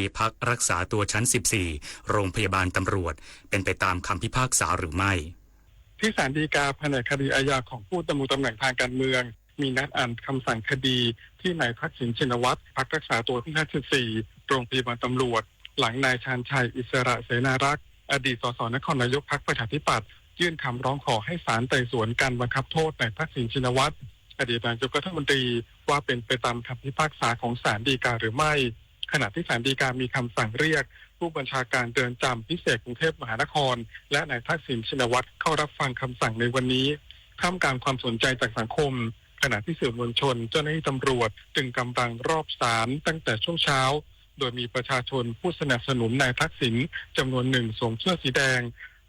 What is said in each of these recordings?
ที่พักรักษาตัวชั้นสิบสี่ โรงพยาบาลตำรวจ เป็นไปตามคำพิพากษาหรือไม่ ที่ศาลฎีกาแผนกคดีอาญาของผู้ดำรงตำแหน่งทางการเมือง มีนัดอ่านคำสั่งคดีที่นายทักษิณชินวัตรพักรักษาตัวที่ชั้นสิบสี่ โรงพยาบาลตำรวจ หลังนายชาญชัย อิสระเสนารักษ์ อดีต สส นครนายกพรรคประชาธิปัตย์ ยื่นคำร้องขอให้ศาลไต่สวนการบังคับโทษนายทักษิณชินวัตร อดีตนายกรัฐมนตรี ว่าเป็นไปตามคำพิพากษาของศาลฎีกาหรือไม่ ขณะที่ศาลฎีกามีคำสั่งเรียกผู้บัญชาการเรือนจำพิเศษกรุงเทพมหานคร และนายทักษิณชินวัตรเข้ารับฟังคำสั่งในวันนี้ ท่ามกลางความสนใจจากสังคม ขณะที่สื่อมวลชน เจ้าหน้าที่ตำรวจตรึงกำลังรอบศาลตั้งแต่ช่วงเช้า โดยมีประชาชนผู้สนับสนุนนายทักษิณจำนวนหนึ่งสวมเสื้อสีแดง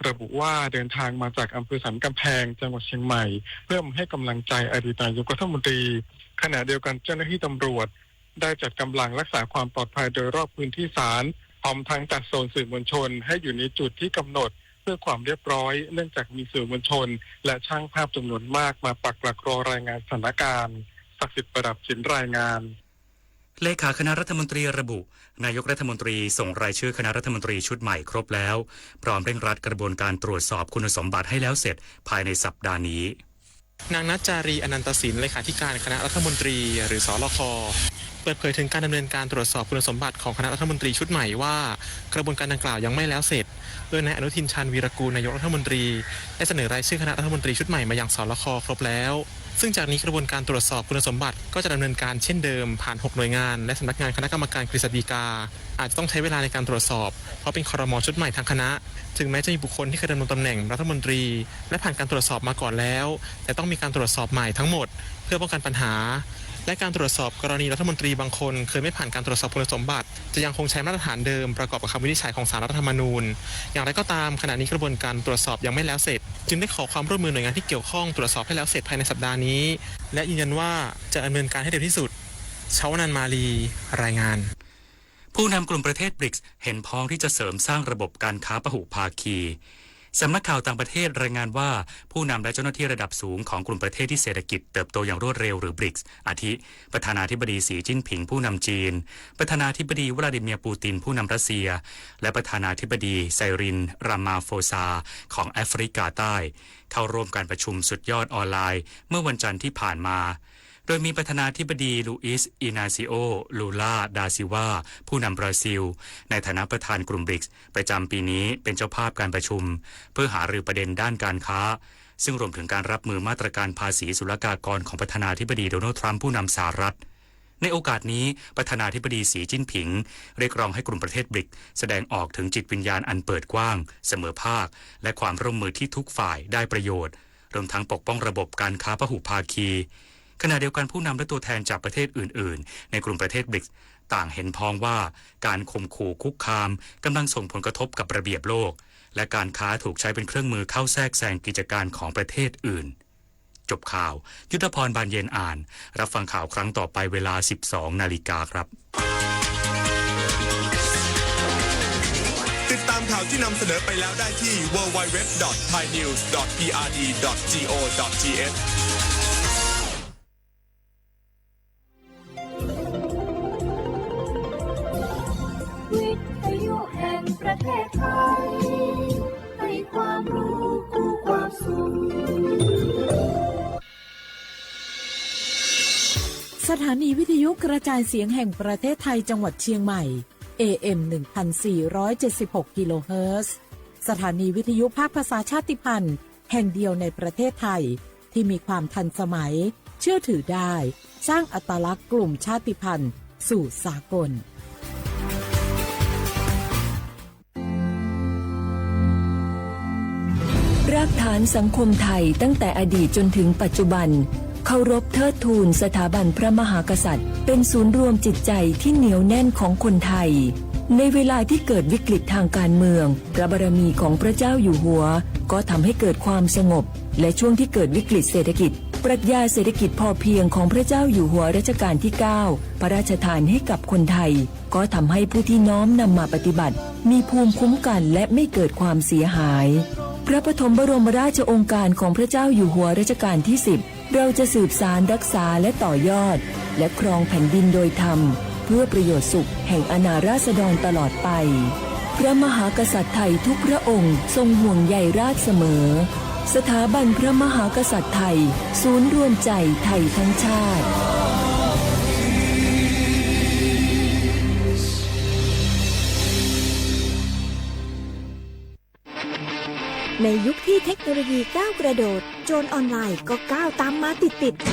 ระบุว่าเดินทางมาจากอำเภอสันกำแพง จังหวัดเชียงใหม่ เพื่อมาให้กำลังใจอดีตนายกรัฐมนตรี ขณะเดียวกันเจ้าหน้าที่ตำรวจได้จัดกำลังรักษาความปลอดภัยโดยรอบพื้นที่ศาล พร้อมทั้งจัดโซนสื่อมวลชนให้อยู่ในจุดที่กำหนดเพื่อความเรียบร้อย เนื่องจากมีสื่อมวลชนและช่างภาพจำนวนมากมาปักหลักรอรายงานสถานการณ์ ศักดิ์สิทธิ์ประดับสินรายงาน เลขาคณะรัฐมนตรีระบุ นายกรัฐมนตรีส่งรายชื่อคณะรัฐมนตรีชุดใหม่ครบแล้ว พร้อมเร่งรัดกระบวนการตรวจสอบคุณสมบัติให้แล้วเสร็จภายในสัปดาห์นี้ นางนัชจารี อนันตสิน เลขาธิการคณะรัฐมนตรี หรือ สลค เปิดเผยถึงการดำเนินการตรวจสอบคุณสมบัติของคณะรัฐมนตรีชุดใหม่ว่า กระบวนการดังกล่าวยังไม่แล้วเสร็จ โดยนายอนุทิน ชาญวีรกูร นายกรัฐมนตรี ได้เสนอรายชื่อคณะรัฐมนตรีชุดใหม่มายัง สลค ครบแล้ว ซึ่งจากนี้กระบวนการตรวจสอบคุณสมบัติก็จะดำเนินการเช่นเดิม ผ่านหกหน่วยงาน และสำนักงานคณะกรรมการกฤษฎีกา อาจจะต้องใช้เวลาในการตรวจสอบ เพราะเป็น ครม. ชุดใหม่ทั้งคณะ ถึงแม้จะมีบุคคลที่เคยดำรงตำแหน่งรัฐมนตรี และผ่านการตรวจสอบมาก่อนแล้ว แต่ต้องมีการตรวจสอบใหม่ทั้งหมด เพื่อป้องกันปัญหา และการตรวจสอบกรณีรัฐมนตรีบางคนเคยไม่ผ่านการตรวจสอบคุณสมบัติ จะยังคงใช้มาตรฐานเดิมประกอบกับคำวินิจฉัยของศาลรัฐธรรมนูญ อย่างไรก็ตาม ขณะนี้กระบวนการตรวจสอบยังไม่แล้วเสร็จ จึงได้ขอความร่วมมือหน่วยงานที่เกี่ยวข้องตรวจสอบให้แล้วเสร็จภายในสัปดาห์นี้ และยืนยันว่าจะดำเนินการให้เร็วที่สุด ชวนันท์ มาลี รายงาน ผู้นำกลุ่มประเทศ บริกส์ เห็นพ้องที่จะเสริมสร้างระบบการค้าพหุภาคี สำนักข่าวต่างประเทศรายงานว่า ผู้นำและเจ้าหน้าที่ระดับสูงของกลุ่มประเทศที่เศรษฐกิจเติบโตอย่างรวดเร็วหรือ บริกส์ อาทิ ประธานาธิบดี สีจิ้นผิง ผู้นำจีน ประธานาธิบดี วลาดิเมียร์ ปูติน ผู้นำรัสเซีย และประธานาธิบดี ไซริน รามาโฟซา ของแอฟริกาใต้ เข้าร่วมการประชุมสุดยอดออนไลน์เมื่อวันจันทร์ที่ผ่านมา โดยมีประธานาธิบดี ลูอิส อินาซิโอ ลูลา ดาซิวา ผู้นำบราซิล ในฐานะประธานกลุ่ม บริกส์ ประจำปีนี้เป็นเจ้าภาพการประชุม เพื่อหารือประเด็นด้านการค้า ซึ่งรวมถึงการรับมือมาตรการภาษีศุลกากรของประธานาธิบดี โดนัลด์ ทรัมป์ ผู้นำสหรัฐ ในโอกาสนี้ ประธานาธิบดี สีจิ้นผิง เรียกร้องให้กลุ่มประเทศ บริกส์ แสดงออกถึงจิตวิญญาณอันเปิดกว้าง เสมอภาค และความร่วมมือที่ทุกฝ่ายได้ประโยชน์ รวมทั้งปกป้องระบบการค้าพหุภาคี ขณะเดียวกันผู้นำและตัวแทนจากประเทศอื่นๆ ในกลุ่มประเทศ บริกส์ ต่างเห็นพ้องว่า การข่มขู่คุกคามกำลังส่งผลกระทบกับระเบียบโลก และการค้าถูกใช้เป็นเครื่องมือเข้าแทรกแซงกิจการของประเทศอื่น จบข่าว ยุทธพร บานเย็นอ่าน รับฟังข่าวครั้งต่อไปเวลา สิบสองนาฬิกาครับ ติดตามข่าวที่นำเสนอไปแล้วได้ที่ ดับเบิลยู ดับเบิลยู ดับเบิลยู ดอท ไทยนิวส์ ดอท พีอาร์ดี ดอท จี โอ ดอท ที เอช วิทยุแห่งประเทศไทย ให้ความรู้คู่ความสุข สถานีวิทยุกระจายเสียงแห่งประเทศไทยจังหวัดเชียงใหม่ เอ เอ็ม หนึ่งพันสี่ร้อยเจ็ดสิบหก กิโลเฮิรตซ์ สถานีวิทยุภาคภาษาชาติพันธุ์แห่งเดียวในประเทศไทย ที่มีความทันสมัย เชื่อถือได้ สร้างอัตลักษณ์กลุ่มชาติพันธุ์สู่สากล รากฐานสังคมไทยตั้งแต่อดีตจนถึงปัจจุบัน เคารพเทิดทูนสถาบันพระมหากษัตริย์ เป็นศูนย์รวมจิตใจที่เหนียวแน่นของคนไทย ในเวลาที่เกิดวิกฤตทางการเมือง พระบารมีของพระเจ้าอยู่หัว ก็ทำให้เกิดความสงบ และช่วงที่เกิดวิกฤตเศรษฐกิจ ปรัชญาเศรษฐกิจพอเพียงของพระเจ้าอยู่หัวรัชกาลที่เก้า พระราชทานให้กับคนไทย ก็ทำให้ผู้ที่น้อมนำมาปฏิบัติ มีภูมิคุ้มกันและไม่เกิดความเสียหาย พระปฐมบรมราชโองการของพระเจ้าอยู่หัวรัชกาลที่สิบ เราจะสืบสานรักษาและต่อยอด และครองแผ่นดินโดยธรรม เพื่อประโยชน์สุขแห่งอาณาราษฎรตลอดไป พระมหากษัตริย์ไทยทุกพระองค์ทรงห่วงใยราษฎร์เสมอ สถาบันพระมหากษัตริย์ไทย ศูนย์รวมใจไทยทั้งชาติ ในยุคที่เทคโนโลยีก้าวกระโดด โจรออนไลน์ก็ก้าวตามมาติดๆ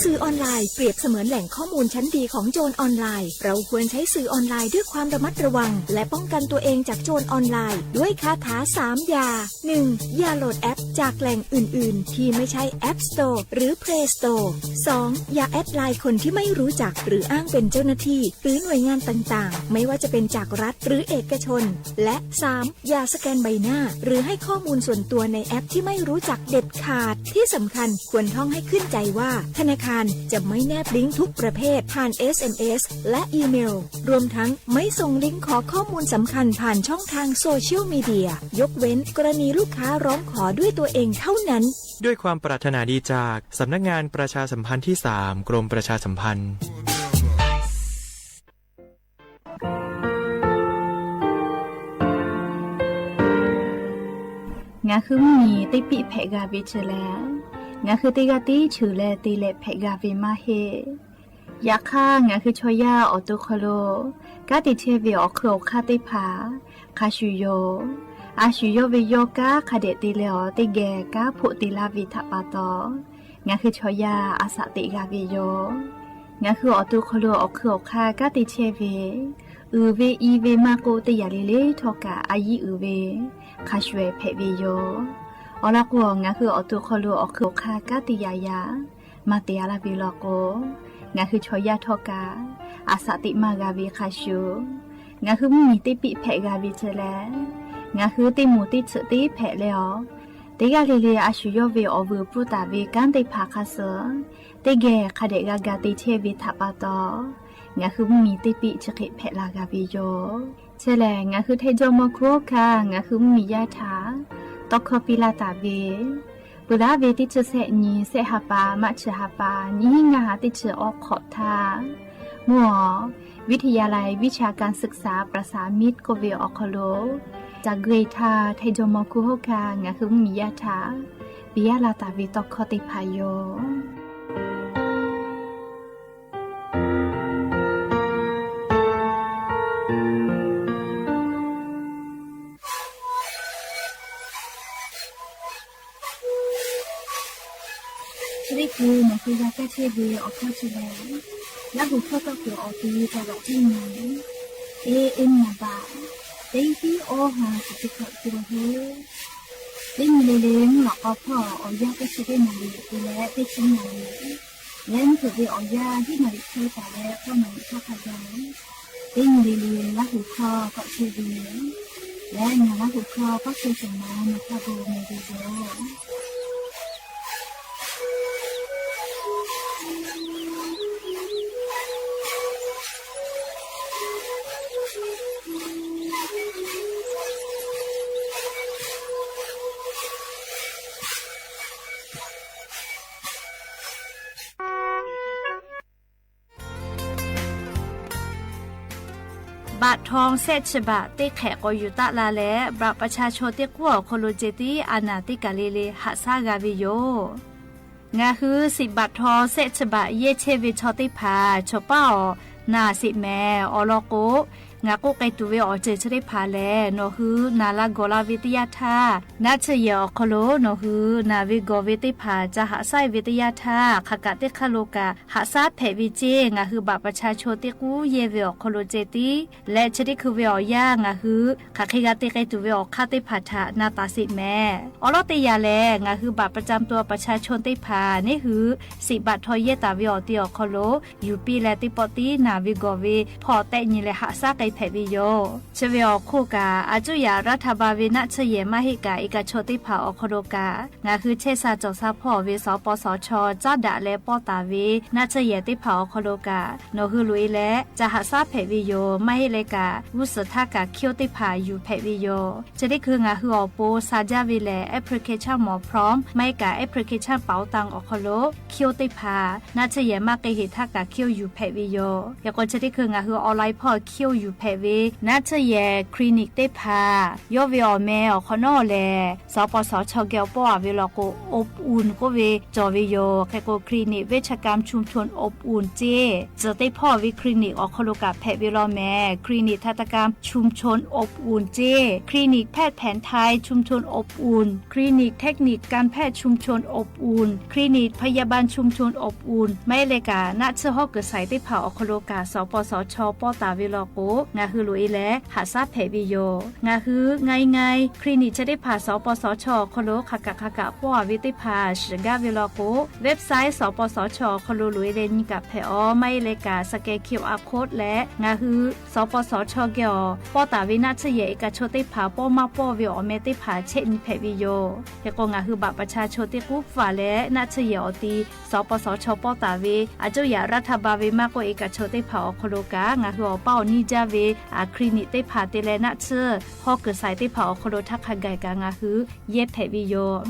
สื่อออนไลน์เปรียบเสมือนแหล่งข้อมูลชั้นดีของโจรออนไลน์ เราควรใช้สื่อออนไลน์ด้วยความระมัดระวัง และป้องกันตัวเองจากโจรออนไลน์ ด้วยคาถาสามอย่า หนึ่ง อย่าโหลดแอปจากแหล่งอื่นๆ ที่ไม่ใช่ App Store หรือ Play Store สอง อย่าแอดไลน์คนที่ไม่รู้จัก หรืออ้างเป็นเจ้าหน้าที่ หรือหน่วยงานต่างๆ ไม่ว่าจะเป็นจากรัฐหรือเอกชน และ สาม อย่าสแกนใบหน้า หรือให้ข้อมูลส่วนตัวในแอปที่ไม่รู้จักเด็ดขาด ที่สำคัญควรท่องให้ขึ้นใจว่า ธนาคารจะไม่แนบลิงก์ทุกประเภทผ่าน เอส เอ็ม เอส และอีเมล รวมทั้งไม่ส่งลิงก์ขอข้อมูลสำคัญผ่านช่องทางโซเชียลมีเดีย ยกเว้นกรณีลูกค้าร้องขอด้วยตัวเองเท่านั้น ด้วยความปรารถนาดีจากสำนักงานประชาสัมพันธ์ที่สาม กรมประชาสัมพันธ์ Ngaˬ hui mvuhˇ miˬ teˇ piˆ hpehꞈ g'a ve chi lehˬ, ngaˬ hui teˇ g'aˇ tiˉ cheuˬ leh te leh hpehꞈ g'a ve maˇ heˆ. Yaꞈ hk'aˇ, ngaˬ hui chaw yaˇ awˬ to hk'aw lo kanˉ te chehˇ ve awˬ hk'ui awˬ hk'aˇ teˇ hpaˍ hk'a shuˍ yoˬ. A shu yawˇ ve yawˇ kanˉ hk'a dehꞈ te leh awˬ teˇ geh kanˉ hpoˆ te laˇ ve htaꞈ pa taw, ngaˬ hui chaw yaˇ a shaꞈ teꞈ g'a ve yoˬ. Ngaˬ hui awˬ to hk'aw lo awˬ hk'ui awˬ hk'aˇ kanˉ te chehˇ ve, uiˍ ve i ve maˇ k'oˆ, teˇ yanˇ le le htawˇ kaꞈ a yiˉ uiˍ ve hk'a shuˍ hpehꞈ ve yoˬ. Awˬ lawn k'o, ngaˬ hui awˬ to hk'aw lo awˬ hk'ui awˬ hk'aˇ kanˉ te yaꞈ yaꞈ maˇ te a laˇ ve law k'o, ngaˬ hui chaw yaˇ htawˇ kaꞈ a shaꞈ teꞈ maˇ g'a ve hk'a shuˍ, ngaˬ hui mvuhˇ miˬ teˇ piˆ hpehꞈ g'a ve chi lehˬ, ngaˬ hui teˇ moˍ teˇ tsuhꞈ teˇ hpehꞈ leh awˬ, teˇ g'aˇ le le a shu yawˇ ve awˬ vuiˬ pfuhˇ taˍ ve kanˉ teˇ hpaˍ hk'a suh teˇ geh hk'a dehꞈ g'a ga te chehˇ ve htaꞈ pa taw, ngaˬ hui mvuhˇ miˬ teˇ piˆ chi hk'e hpehꞈ la g'a ve yoˬ. Chi lehˬ, ngaˬ hui Htaiˇ jawˇmawˇ hkuˇ hawˉ hkanˇ ngaˬ hui mvuhˇ miˬ yaˇ htaꞈ tawˇ hkawˇ piˇ laˇ taˍ ve, peuˬ laˇ ve teˇ chi sehˆ nyi, sehˆ ha pa, March ha pa, nyiˇ hinˉ ngaˇ ha teˇ chi awˬ hk'awꞈ htaˇ, mvuhˇ awˬ วิทยาลัยวิชาการศึกษาประสานมิตร k'oˆ ve awˬ hk'aw lo, ca gui htaˇ Htaiˇ jawˇmawˇ hkuˇ hawˉ hkanˇ ngaˬ hui mvuhˇ miˬ yaˇ htaꞈ piˇ laˇ taˍ ve tawˇ hkawˇ teˇ hpaˍ yoˬ. Chi teˇ hkui ngaˬ hui g'a kaˇ chehˇ ve awˬ hkawˇ chi lehˬ, Laˇ huˍ hkawˇ tawˇ kuiˬ awˬ ti taˍ laꞈ teˇ nyi, teˇ nyi baꞈ, teˇ tiˉ awˇ ha shiˍ chi hkawꞈ te ve yoˬ. Teˇ nyi le le mvuhˇ lawꞈ k'aw hpawˇ awˬ yanˇ teˇ chi teˇ naˍ riˍ te leh teˇ chi naˍ riˍ, leh mvuhˇ hpeuꞈ ve awˬ yanˇ hiˉ naˍ riˍ hk'e taˍ leh k'awˇ naˍ riˍ hk'aˇ hk'a gaˬ, teˇ nyi le le Laˇ huˍ hkawˇ tawˆ chehˇ ve lehˬ, ngaˬ Laˇ huˍ hkawˇ tawˆ chehˇ shawˍ ma naˍ hk'aˇ bon meh ve yoˬ. Baꞈ htaw shehˆ chi baꞈ teˇ hk'ehꞈ k'awꞈ yuˬ taˆ la leh, บัตรประชาชน teˇ k'uˉ awˬ hk'aw lo ceh tiˉ a naˍ teˇ kaˬ le le haꞈ shaˉ g'a ve yoˬ. Ngaˬ hui shiˍ baꞈ htaw shehˆ chi baꞈ yehˇ chehˇ ve chaw teˇ hpaˍ chaw paˉ awˬ naˬ sheˍ mehˍ. Awˬ lawn k'o, ngaˬ k'oˆ k'ai tuˬ ve awˬ ceuˬ chi teˇ hpaˍ lehˬ, nawˬ hui naˬ la gawˬ la ve teˇ yanˇ htaˇ, naˆ tsuhˇ yehˬ awˬ hk'aw lo nawˬ hui naˬ ve gawˬ ve teˇ hpaˍ ca haꞈ shaˉ ve teˇ yanˇ htaˇ, hk'aˬ kaꞈ teˇ hk'aˇ lo kaꞈ haꞈ shaˉ hpehꞈ ve ceˇ. Ngaˬ hui บัตรประชาชน teˇ k'uˉ yehˇ ve awˬ hk'aw lo ceh tiˉ leh chi teˇ hkui ve awˬ yanˇ ngaˬ hui hk'aˬ hk'e g'a te k'ai tuˬ ve awˬ hk'aˇ teˇ hpaˍ htaꞈ na taˍ sheˍ mehˍ. Awˬ lawn teˇ yanˇ lehˬ, ngaˬ hui บัตรประจำตัวประชาชน teˇ hpaˍ neˇ hui shiˍ baꞈ htaw yehˇ taˍ ve awˬ ti awˬ hk'aw lo yuˬ piˇ leh, teˇ pawˆ tiˉ naˬ ve gawˬ ve hpawˇ tehˆ nyi leh haꞈ shaˉ k'ai hpehꞈ ve yoˬ. Chi ve awˬ hk'oˆ kaꞈ, a cuˇ yaꞈ รัฐบาล ve naˆ tsuhˇ yehˬ maˇ heˆ kaꞈ, e kaꞈ chaw teˇ hpaˍ awˬ hk'aw lo kaꞈ ngaˬ hui chehˇ sha cawˬ sha hpawˇ ve สปสช caˉ daꞈ leh pawˇ taˍ ve naˆ tsuhˇ yehˬ teˇ hpaˍ awˬ hk'aw lo kaꞈ nawˬ hui loꞈ e leh ca haꞈ shaˉ hpehꞈ ve yoˬ. Maˇ heˆ leh kaꞈ, g'uˇ suhˍ htaˇ kaꞈ คิว teˇ hpaˍ yuˬ hpehꞈ ve yoˬ. Chi teˇ hkui ngaˬ hui awˬ pon sha jaˇ ve lehˬ, application หมอพร้อม maˇ heˆ kaꞈ application เป๋าตัง awˬ hk'aw lo คิว teˇ hpaˍ naˆ tsuhˇ yehˬ maˇ k'ai heˍ htaˇ kaꞈ คิว yuˬ hpehꞈ ve yoˬ. Hk'e k'o, chi teˇ hkui ngaˬ hui online hpawˇ คิว yuˬ hpehꞈ ve naˆ tsuhˇ yehˬ คลินิก teˇ hpaˍ yawˇ ve awˬ meh awˬ hk'awꞈ nawˉ lehˬ, สปสช geh awˬ pawˆ a ve law k'o, อบอุ่น k'oˆ ve cawˬ ve yoˬ. Hk'e k'o, คลินิก เวชกรรมชุมชนอบอุ่น ceˇ, tcuhˬ teˇ hpawˇ ve คลินิก awˬ hk'aw lo kaꞈ hpehꞈ ve law mehˍ. คลินิก ทันตกรรมชุมชนอบอุ่น ceˇ, คลินิก แพทย์แผนไทยชุมชนอบอุ่น, clinic เทคนิคการแพทย์ชุมชนอบอุ่น, clinic พยาบาลชุมชนอบอุ่น maˇ heˆ leh kaꞈ, naˆ tsuhˇ hawˉ kuiˬ shaiˍ teˇ hpaˍ awˬ hk'aw lo kaꞈ สปสช pawˇ taˍ ve law k'o, ngaˬ hui loꞈ e leh haꞈ shaˉ hpehꞈ ve yoˬ. Ngaˬ hui ง่ายๆ clinic chi teˇ hpaˍ สปสช awˬ hk'aw lo hk'aˬ kaꞈ hk'aˬ kaꞈ pawˇ a ve teˇ hpaˍ shiˍ gaˇ ve law k'o, website สปสช awˬ hk'aw lo loꞈ e leh nyi kaꞈ hpehꞈ aˬ. Maˇ heˆ leh kaꞈ, scan QR code leh ngaˬ hui สปสช geh awˬ pawˇ taˍ ve naˆ tsuhˇ yehˬ e kaꞈ chaw teˇ hpaˍ pawˇ maˇ pawˇ ve awˬ meh teˇ hpaˍ chehˇ nyi hpehꞈ ve yoˬ. Hk'e k'o, ngaˬ hui บัตรประชาชน teˇ k'uˉ pfuhˍ leh naˆ tsuhˇ yehˬ awˬ ti สปสช pawˇ taˍ ve a cuˇ yaꞈ รัฐบาล ve maˇ k'oˆ, e kaꞈ chaw teˇ hpaˍ awˬ hk'aw lo kaꞈ ngaˬ hui awˬ paˇ awˬ niˇ jaˇ ve clinic teˇ hpaˍ te leh naˆ tsuhˇ hawˉ kuiˬ shaiˍ teˇ hpaˍ awˬ hk'aw lo htaˇ hk'a gaˬ kaꞈ ngaˬ hui yehˇ hpehꞈ ve yoˬ.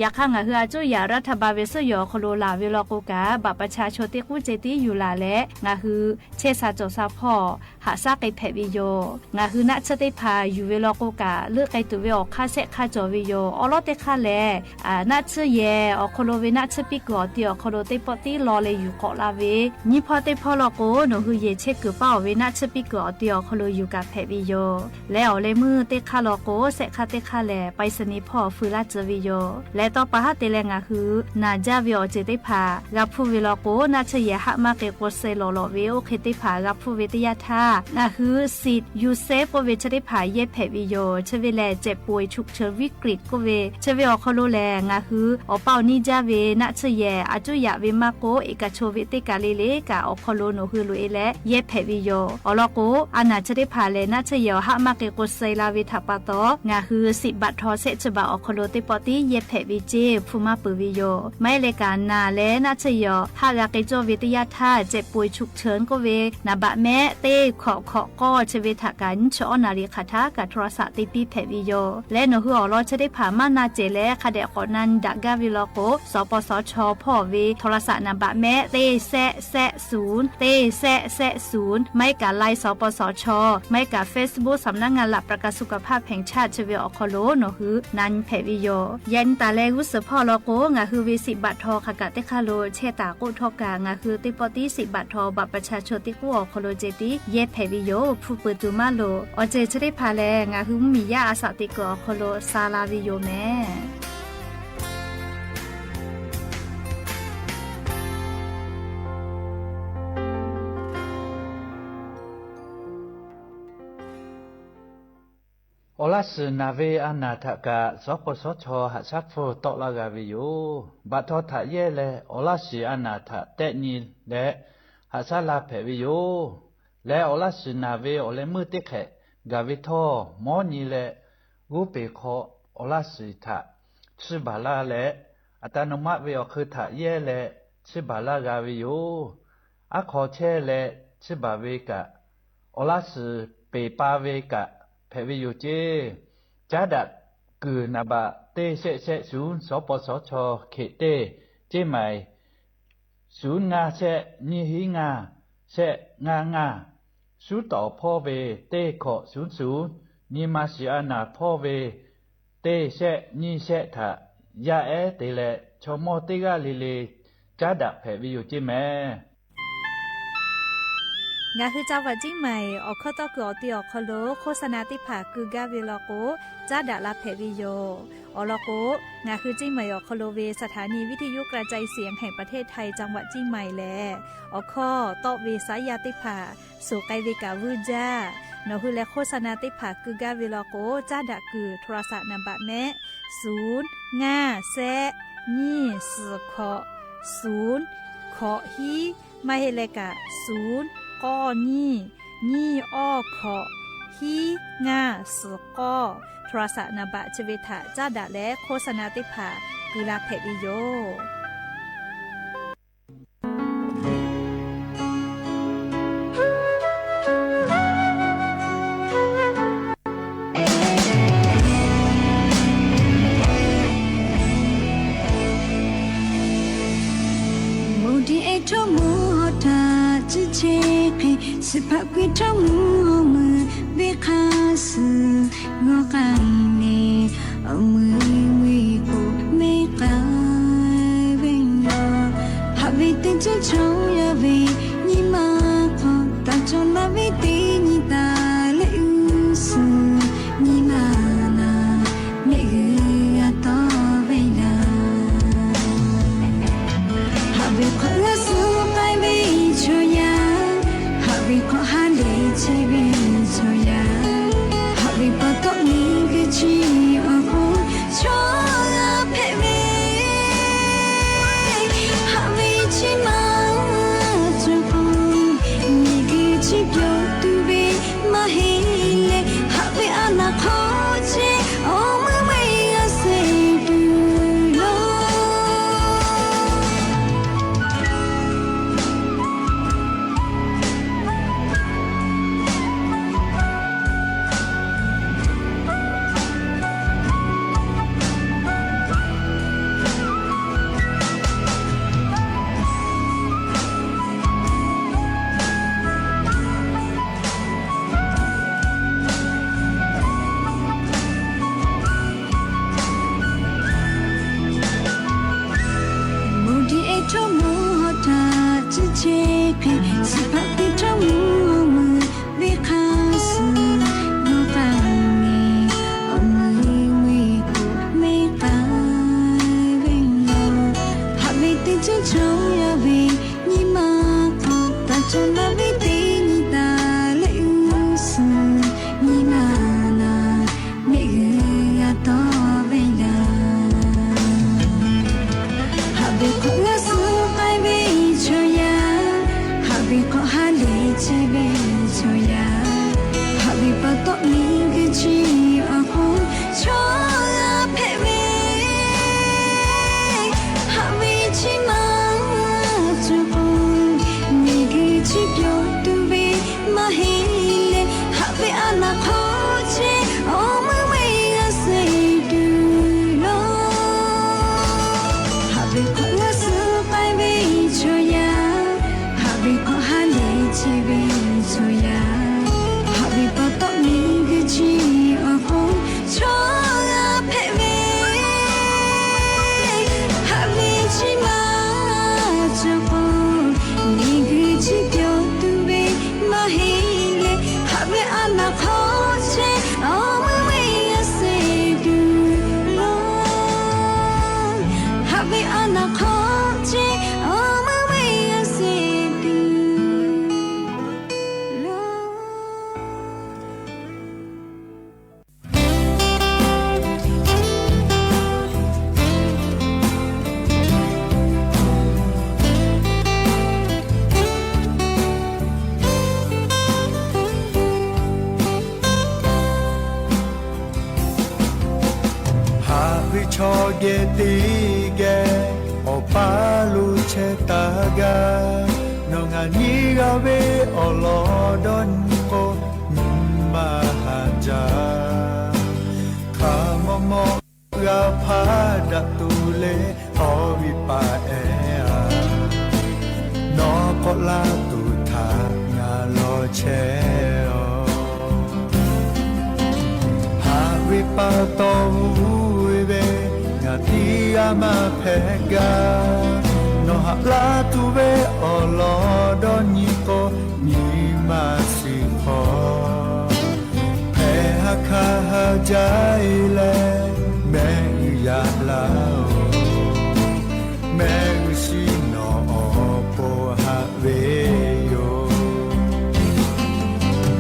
Yaꞈ hk'aˇ, ngaˬ hui a cuˇ yaꞈ รัฐบาล ve suhˉ yawˬ awˬ hk'aw lo laˬ ve law k'o kaꞈ, บัตรประชาชน teˇ k'uˉ ceh tiˉ yuˬ laˬ leh ngaˬ hui chehˇ sha cawˬ sha hpawˇ haꞈ shaˉ k'ai hpehꞈ ve yoˬ. Ngaˬ hui naˆ tsuhˇ teˇ hpaˍ yuˬ ve law k'o kaꞈ, leuˆ k'ai tuˬ ve awˬ hk'aˇ shehˆ hk'aˇ cawˬ ve yoˬ. Awˉ lawˉ teˇ hk'aˇ lehˬ, naˆ tsuhˇ yehˬ awˬ hk'aw lo ve naˆ tsuhˇ piˇ kuiˬ awˬ ti awˬ hk'aw lo teˇ pawˆ tiˉ law leh yuˬ k'awꞈ la ve, nyiˇ hpawˇ teˇ hpawˇ law k'o, nawˬ hui yehˬ chehˇ kuiˬ paˇ awˬ ve naˆ tsuhˇ piˇ kuiˬ awˬ ti awˬ hk'aw lo yuˬ kaꞈ hpehꞈ ve yoˬ. Leh awˬ leh meuˇ teˇ hk'aˇ law k'o, shehˆ hk'aˇ teˇ hk'aˇ lehˬ, ไปรษณีย์ hpawˇ fui laˇ tcuh ve yoˬ. Leh tawˇ pa haˉ te leh ngaˬ hui naˬ jaˇ ve awˬ ceuˬ teˇ hpaˍ g'a hpuˇ ve law k'o, naˆ tsuhˇ yehˬ haˆ maˇ k'e k'o, suh lawˬ lawꞈ ve oˇ hk'e teˇ hpaˍ g'a hpuˇ ve teˇ yanˇ htaˇ, ngaˬ hui สิทธิ์ yuˬ sehˉ k'oˆ ve chi teˇ hpaˍ yehˇ hpehꞈ ve yoˬ. Chi ve lehˬ, เจ็บป่วยฉุกเฉินวิกฤต k'oˆ ve chi ve awˬ hk'aw lo lehˬ, ngaˬ hui awˬ paˇ awˬ niˇ jaˇ ve naˆ tsuhˇ yehˬ a cuˇ yaꞈ ve maˇ k'oˆ, e kaꞈ chaw ve teˇ kaˬ le le kaꞈ awˬ hk'aw lo nawˬ hui loꞈ e leh yehˇ hpehꞈ ve yoˬ. Awˬ lawn k'o, a naˬ chi teˇ hpaˍ lehˬ, naˆ tsuhˇ yehˬ awˬ haˆ maˇ k'e k'o, suh la ve htaꞈ pa taw, ngaˬ hui สิทธิ์บัตรทอง shehˆ chi baˬ awˬ hk'aw lo teˇ pawˆ tiˉ yehˇ hpehꞈ ve ceˇ hpu maˇ peuˬ ve yoˬ. Maˇ heˆ leh kaꞈ, naˬ leh naˆ tsuhˇ yehˬ awˬ haˆ g'a k'ai cawˇ ve teˇ yanˇ htaˇ, เจ็บป่วยฉุกเฉิน k'oˆ ve naˍ baꞈ mehˆ teˇ hkawꞈ hkawꞈ k'awˇ chi ve htaꞈ kaꞈ nyiˇ chi awˉ naˍ riˍ hk'aˬ htaˇ kaꞈ โทรศัพท์ te piˇ hpehꞈ ve yoˬ. Leh nawˬ hui awˬ lawn chi teˇ hpaˍ maˇ na cehˬ leh hk'a dehꞈ k'awꞈ na nyi daꞈ gaˇ ve law k'o, สปสช hpawˇ ve โทรศัพท์ naˍ baꞈ mehˆ teˇ shehˆ shehˆ ศูนย์, teˇ shehˆ shehˆ ศูนย์, maˇ heˆ kaꞈ ไลน์ สปสช, maˇ heˆ kaꞈ เฟซบุ๊ก สำนักงานหลักประกันสุขภาพแห่งชาติ chi ve awˬ hk'aw lo nawˬ hui na nyi hpehꞈ ve yoˬ. Yaꞈ nyi taˍ leh g'uˇ suhˍ hpawˇ law k'o, ngaˬ hui ve สิทธิ์บัตรทอง hk'aˬ kaꞈ teˇ hk'aˇ lo chehˇ taˍ k'oˆ htawˇ kaꞈ, ngaˬ hui teˇ pawˆ tiˉ สิทธิ์บัตรทอง บัตรประชาชน teˇ k'uˉ awˬ hk'aw lo ceh tiˉ yehˇ hpehꞈ ve yoˬ. Hpu peuˬ tuˬ maˇ loˍ. Awˬ ceuˬ chi teˇ hpaˍ lehˬ, ngaˬ hui mvuhˇmiˬ yaˇ a shaꞈ teꞈ kuiˬ awˬ hk'aw lo sha la ve yoˬ mehˍ. Awˬ laˇ shiˍ naˬ ve a naˬ htaꞈ kaꞈ สปสช haꞈ shaˉ hpfuhˇ tawˆ laˇ g'a ve yoˬ. Baꞈ htaw htaꞈ yehˇ leh awˬ laˇ shiˍ a naˬ htaꞈ tehˆ nyi leh haꞈ shaˉ la hpehꞈ ve yoˬ. Leh awˬ laˇ shiˍ naˬ ve awˬ leh meuˇ teˇ hk'ehꞈ gaˬ ve htawˇ, mawˉ nyi leh g'oˇ peˬ hk'aw awˬ laˇ shiˍ htaꞈ chiˇ baˬ laˇ leh, อัตโนมัติ ve awˬ hk'eun htaꞈ yehˇ leh chiˇ baˬ laˇ g'a ve yoˬ. Aˉ hk'aw chehˇ leh chiˇ baˬ ve kaꞈ, awˬ laˇ shiˍ peˬ pa ve kaꞈ hpehꞈ ve yoˬ ceˇ. Caˉ daꞈ kuiˬ naˍ baꞈ teˇ shehˆ shehˆ ศูนย์ สปสช เขต teˇ, ceˇ maiˍ ศูนย์ ngaˇ shehˆ nyiˇ hiˉ ngaˇ shehˆ ngaˇ ngaˇ, suˉ tawˍ hpawˇ ve teˇ hkawꞈ ศูนย์ ศูนย์, nyi ma shiˍ a naˬ hpawˇ ve teˇ shehˆ nyiˇ shehˆ htaꞈ yaˇ ehˉ te leh, chaw mawˇ teˇ g'aˇ le le caˉ daꞈ hpehꞈ ve yoˬ ceˇ mehˍ. Ngaˬ hui จังหวัดเชียงใหม่ awˬ hkawˇ tawˇ kuiˬ awˬ ti awˬ hk'aw lo โฆษณา teˇ hpaˍ keu gaˇ ve law k'o, caˉ daꞈ la hpehꞈ ve yoˬ. Awˬ lawn k'o, ngaˬ hui เชียงใหม่ awˬ hk'aw lo ve สถานีวิทยุกระจายเสียงแห่งประเทศไทย จังหวัดเชียงใหม่ lehˬ, awˬ hkawˇ tawˆ ve saˉ yaˇ teˇ hpaˍ suˍ k'ai ve kaꞈ vuiˇ jaˇ. Nawˬ hui leh โฆษณา teˇ hpaˍ keu gaˇ ve law k'o, caˉ daꞈ kuiˬ โทรศัพท์ naˍ baꞈ mehˆ ศูนย์ ngaˇ shehˆ nyiˇ suhˍ hkawꞈ ศูนย์ hkawꞈ hiˉ, maˇ heˆ leh kaꞈ ศูนย์ k'awˇ nyiˇ nyiˇ awˇ hkawꞈ hiˉ ngaˇ suhˍ k'awˇ โทรศัพท์ naˍ baꞈ chi ve htaꞈ caˉ daꞈ leh โฆษณา teˇ hpaˍ keu la hpehꞈ ve yoˬ. Moˬ diˬ ehˉ htawˇ moˬ hawˉ htaꞈ ciˇ chehˇ hk'e, suhˍ hpaꞈ k'oˆ htawˇ moˬ meuꞈ venˇ hk'aˇ suh g'awˇ k'ai leh, awˬ meuꞈ meuꞈ k'oˍ mehˉ k'ai ve yoˬ. Haꞈ ve teˇ ceuˬ chaw yaˇ ve nyi ma hk'aw, taˇ cawˬ laˇ ve teˇ nyi taˍ leh uˉ suhˍ nyi ma naˍ, mehˆ g'uiˬ g'a tawˇ ve yoˬ. Haꞈ ve hk'awꞈ g'a suh k'ai ve chaw yaˇ, haꞈ ve hk'awꞈ ha lehˬ chehˇ ve chaw yaˇ, haꞈ ve pa taw miˬ guiˬ chi awˬ hk'oˆ chaw g'a hpehꞈ ve. Haꞈ ve chi ma cawˬ k'o, miˬ guiˬ chi pyawˬ tuˬ ve maˇ heˆ leh, haꞈ ve a naˍ hk'aw chehˇ awˬ meuꞈ meuꞈ g'a suh tuˬ yoˬ. Moˬ diˬ ehˉ htawˇ moˬ hawˉ htaꞈ ciˇ chehˇ hk'e, suhˍ hpaꞈ k'oˆ htawˇ moˬ meuꞈ venˇ hk'aˇ suh g'awˇ k'ai leh, awˬ meuꞈ meuꞈ k'oˍ mehˉ k'ai ve yoˬ. Haꞈ ve teˇ ceuˬ chaw yaˇ ve nyi ma hk'aw, taˇ cawˬ laˇ ve teˇ nyi taˍ leh uˉ suhˍ nyi ma naˍ, mehˆ g'uiˬ g'a tawˇ ve yoˬ. Haꞈ ve hk'awꞈ g'a suh k'ai ve chaw yaˇ, haꞈ ve hk'awꞈ ha lehˬ chehˇ ve chaw yaˇ, haꞈ ve pa taw miˬ guiˬ chi awˬ hk'oˆ chaw g'a hpehꞈ ve. Haꞈ ve chi ma cawˬ k'o, miˬ guiˬ chi pyawˬ tuˬ ve maˇ heˆ leh, haꞈ ve a naˍ hk'aw chehˇ awˬ meuꞈ meuꞈ g'a suh tuˬ yoˬ. Haꞈ ve hk'awꞈ g'a suh k'ai ve chaw yaˇ, haꞈ ve hk'awꞈ ha lehˬ chehˇ ve chaw yaˇ, haꞈ ve pa taw miˬ guiˬ chi awˬ hk'oˆ chaw g'a hpehꞈ ve. Haꞈ ve chi ma cawˬ k'o, miˬ guiˬ chi pyawˬ tuˬ ve maˇ heˆ leh, haꞈ ve a naˍ hk'aw chehˇ awˬ meuꞈ meuꞈ g'a suh tuˬ yoˬ. Haꞈ ve a naˍ hk'aw chehˇ awˬ meuꞈ meuꞈ g'a suh tuˬ yoˬ. Haꞈ ve chaw geh teˇ geh awˬ paˇ lo chehˇ taˍ gaˇ. Nawˬ ngaˬ nyi g'a ve awˬ lawn dawˇ nyi k'o, nyi ma haˍ jaˇ. Hk'a mawˇ mawˇ g'a hpaˇ daꞈ tuˬ leh, awˬ viˉ paˍ ehˉ a, nawˬ k'awꞈ laˇ tuˬ htaꞈ ngaˬ lawˬ chehˇ a. Haꞈ ve pa taw uˉ ve, ngaˬ tiˇ g'aˇ maˇ hpehꞈ gaˇ. Nawˬ haꞈ laˇ tuˬ ve awˬ lawn dawˇ nyi k'o, nyi ma shiˍ hk'aw, hpehꞈ ha hkanˇ ha jaˇ e leh, mehˆ g'uiˬ yaꞈ laˇ oˬ. Mehˆ g'uiˬ shiˍ nawˬ awˬ pon haꞈ ve yoˬ.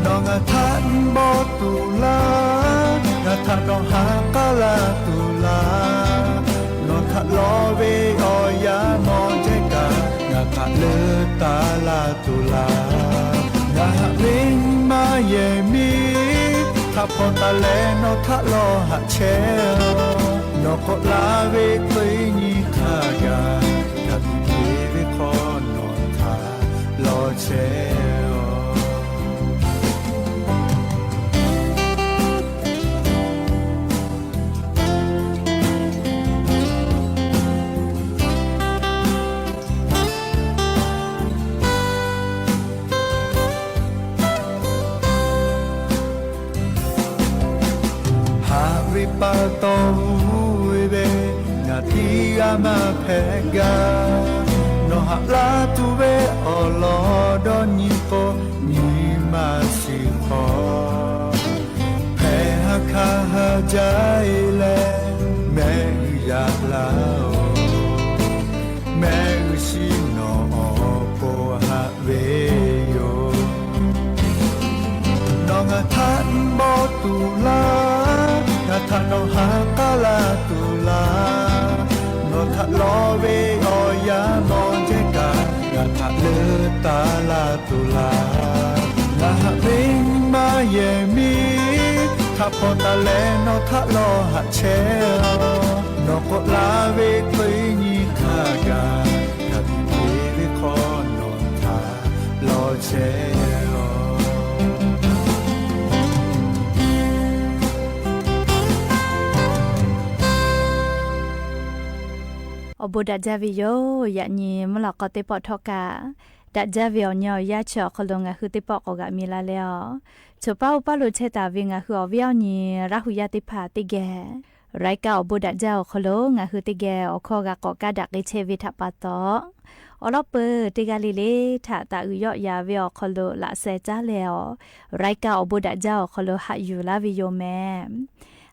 Nawˬ ngaˬ htaꞈ bawˆ tuˬ laˇ, ngaˬ htaꞈ nawˬ ha k'aˉ la tuˬ laˇ. Nawˬ htaꞈ lawˬ ve awˬ yaˇ mawˇ jehˇ kaꞈ, ngaˬ htaꞈ leuˉ taˍ la tuˬ laˇ. Ngaˬ haꞈ ve Hpaw taˍ leh nawˬ htaꞈ lawˬ haꞈ chehˇ-oˬ. Nawˬ k'awꞈ la ve k'o-e nyi hk'a gaˬ, daꞈ tuˬ te ve hk'aw nawˬ htaꞈ lawˬ chehˇ-oˬ. Haꞈ ve pa taw uˉ ve, ngaˬ teˇ g'aˇ maˇ hpehꞈ gaˇ. Nawˬ haꞈ laˇ tuˬ ve awˬ lawn dawˇ nyi k'o, nyi ma shiˍ hk'aw hpehꞈ ha hkanˇ ha jaˇ-e leh, mehˆ g'uiˬ yaꞈ laˇ-oˬ. Mehˆ g'uiˬ shiˍ nawˬ awˬ pon haꞈ ve yoˬ. Nawˬ ngaˬ htaꞈ bawˆ tuˬ laˇ, ngaˬ htaꞈ nawˬ ha k'aˉ la tuˬ laˇ. Nawˬ htaꞈ lawˬ ve awˬ yanˇ mawˬ jehˇ kaꞈ, ngaˬ htaꞈ leuˉ taˍ la tuˬ laˇ. Ngaˬ haꞈ ve nyi ma yehˬ miˇ htaꞈ hpaw taˍ leh nawˬ htaꞈ lawˬ haꞈ chehˇ-oˬ. Nawˬ k'awꞈ la ve k'o-e nyi hk'a gaˬ, daꞈ tuˬ te ve hk'aw nawˬ htaꞈ lawˬ chehˇ-oˬ. Awˬ bon daꞈ jaˇ ve yoˬ. Yaꞈ nyi mvuhˇ lawꞈ k'aw teˇ pawˆ htawˇ kaꞈ, daꞈ jaˇ ve awˬ nyi awˬ yaˇ chi awˬ hk'aw lo ngaˬ hui teˇ pawˆ k'awꞈ g'aꞈ mi la leh-aˬ, choˬ paˉ oˇ paˉ lo chehˇ taˍ ve ngaˬ hui awˬ viˉ awˬ nyi Laˇ hu yaˇ teˇ hpaˍ teˇ geh รายการ awˬ bon daꞈ jaˇ awˬ hk'aw lo ngaˬ hui teˇ geh awˬ hkawˇ g'a k'awꞈ kaˇ daꞈ k'ai chehˇ ve htaꞈ pa taw, awˬ lawn peuˬ teˇ g'aˇ le le htaꞈ taˍ uiˍ yawˆ ya ve awˬ hk'aw lo laꞈ sheh caˉ leh-aˬ, รายการ awˬ bon daꞈ jaˇ awˬ hk'aw lo haꞈ yuˬ laˇ ve yoˬ mehˍ.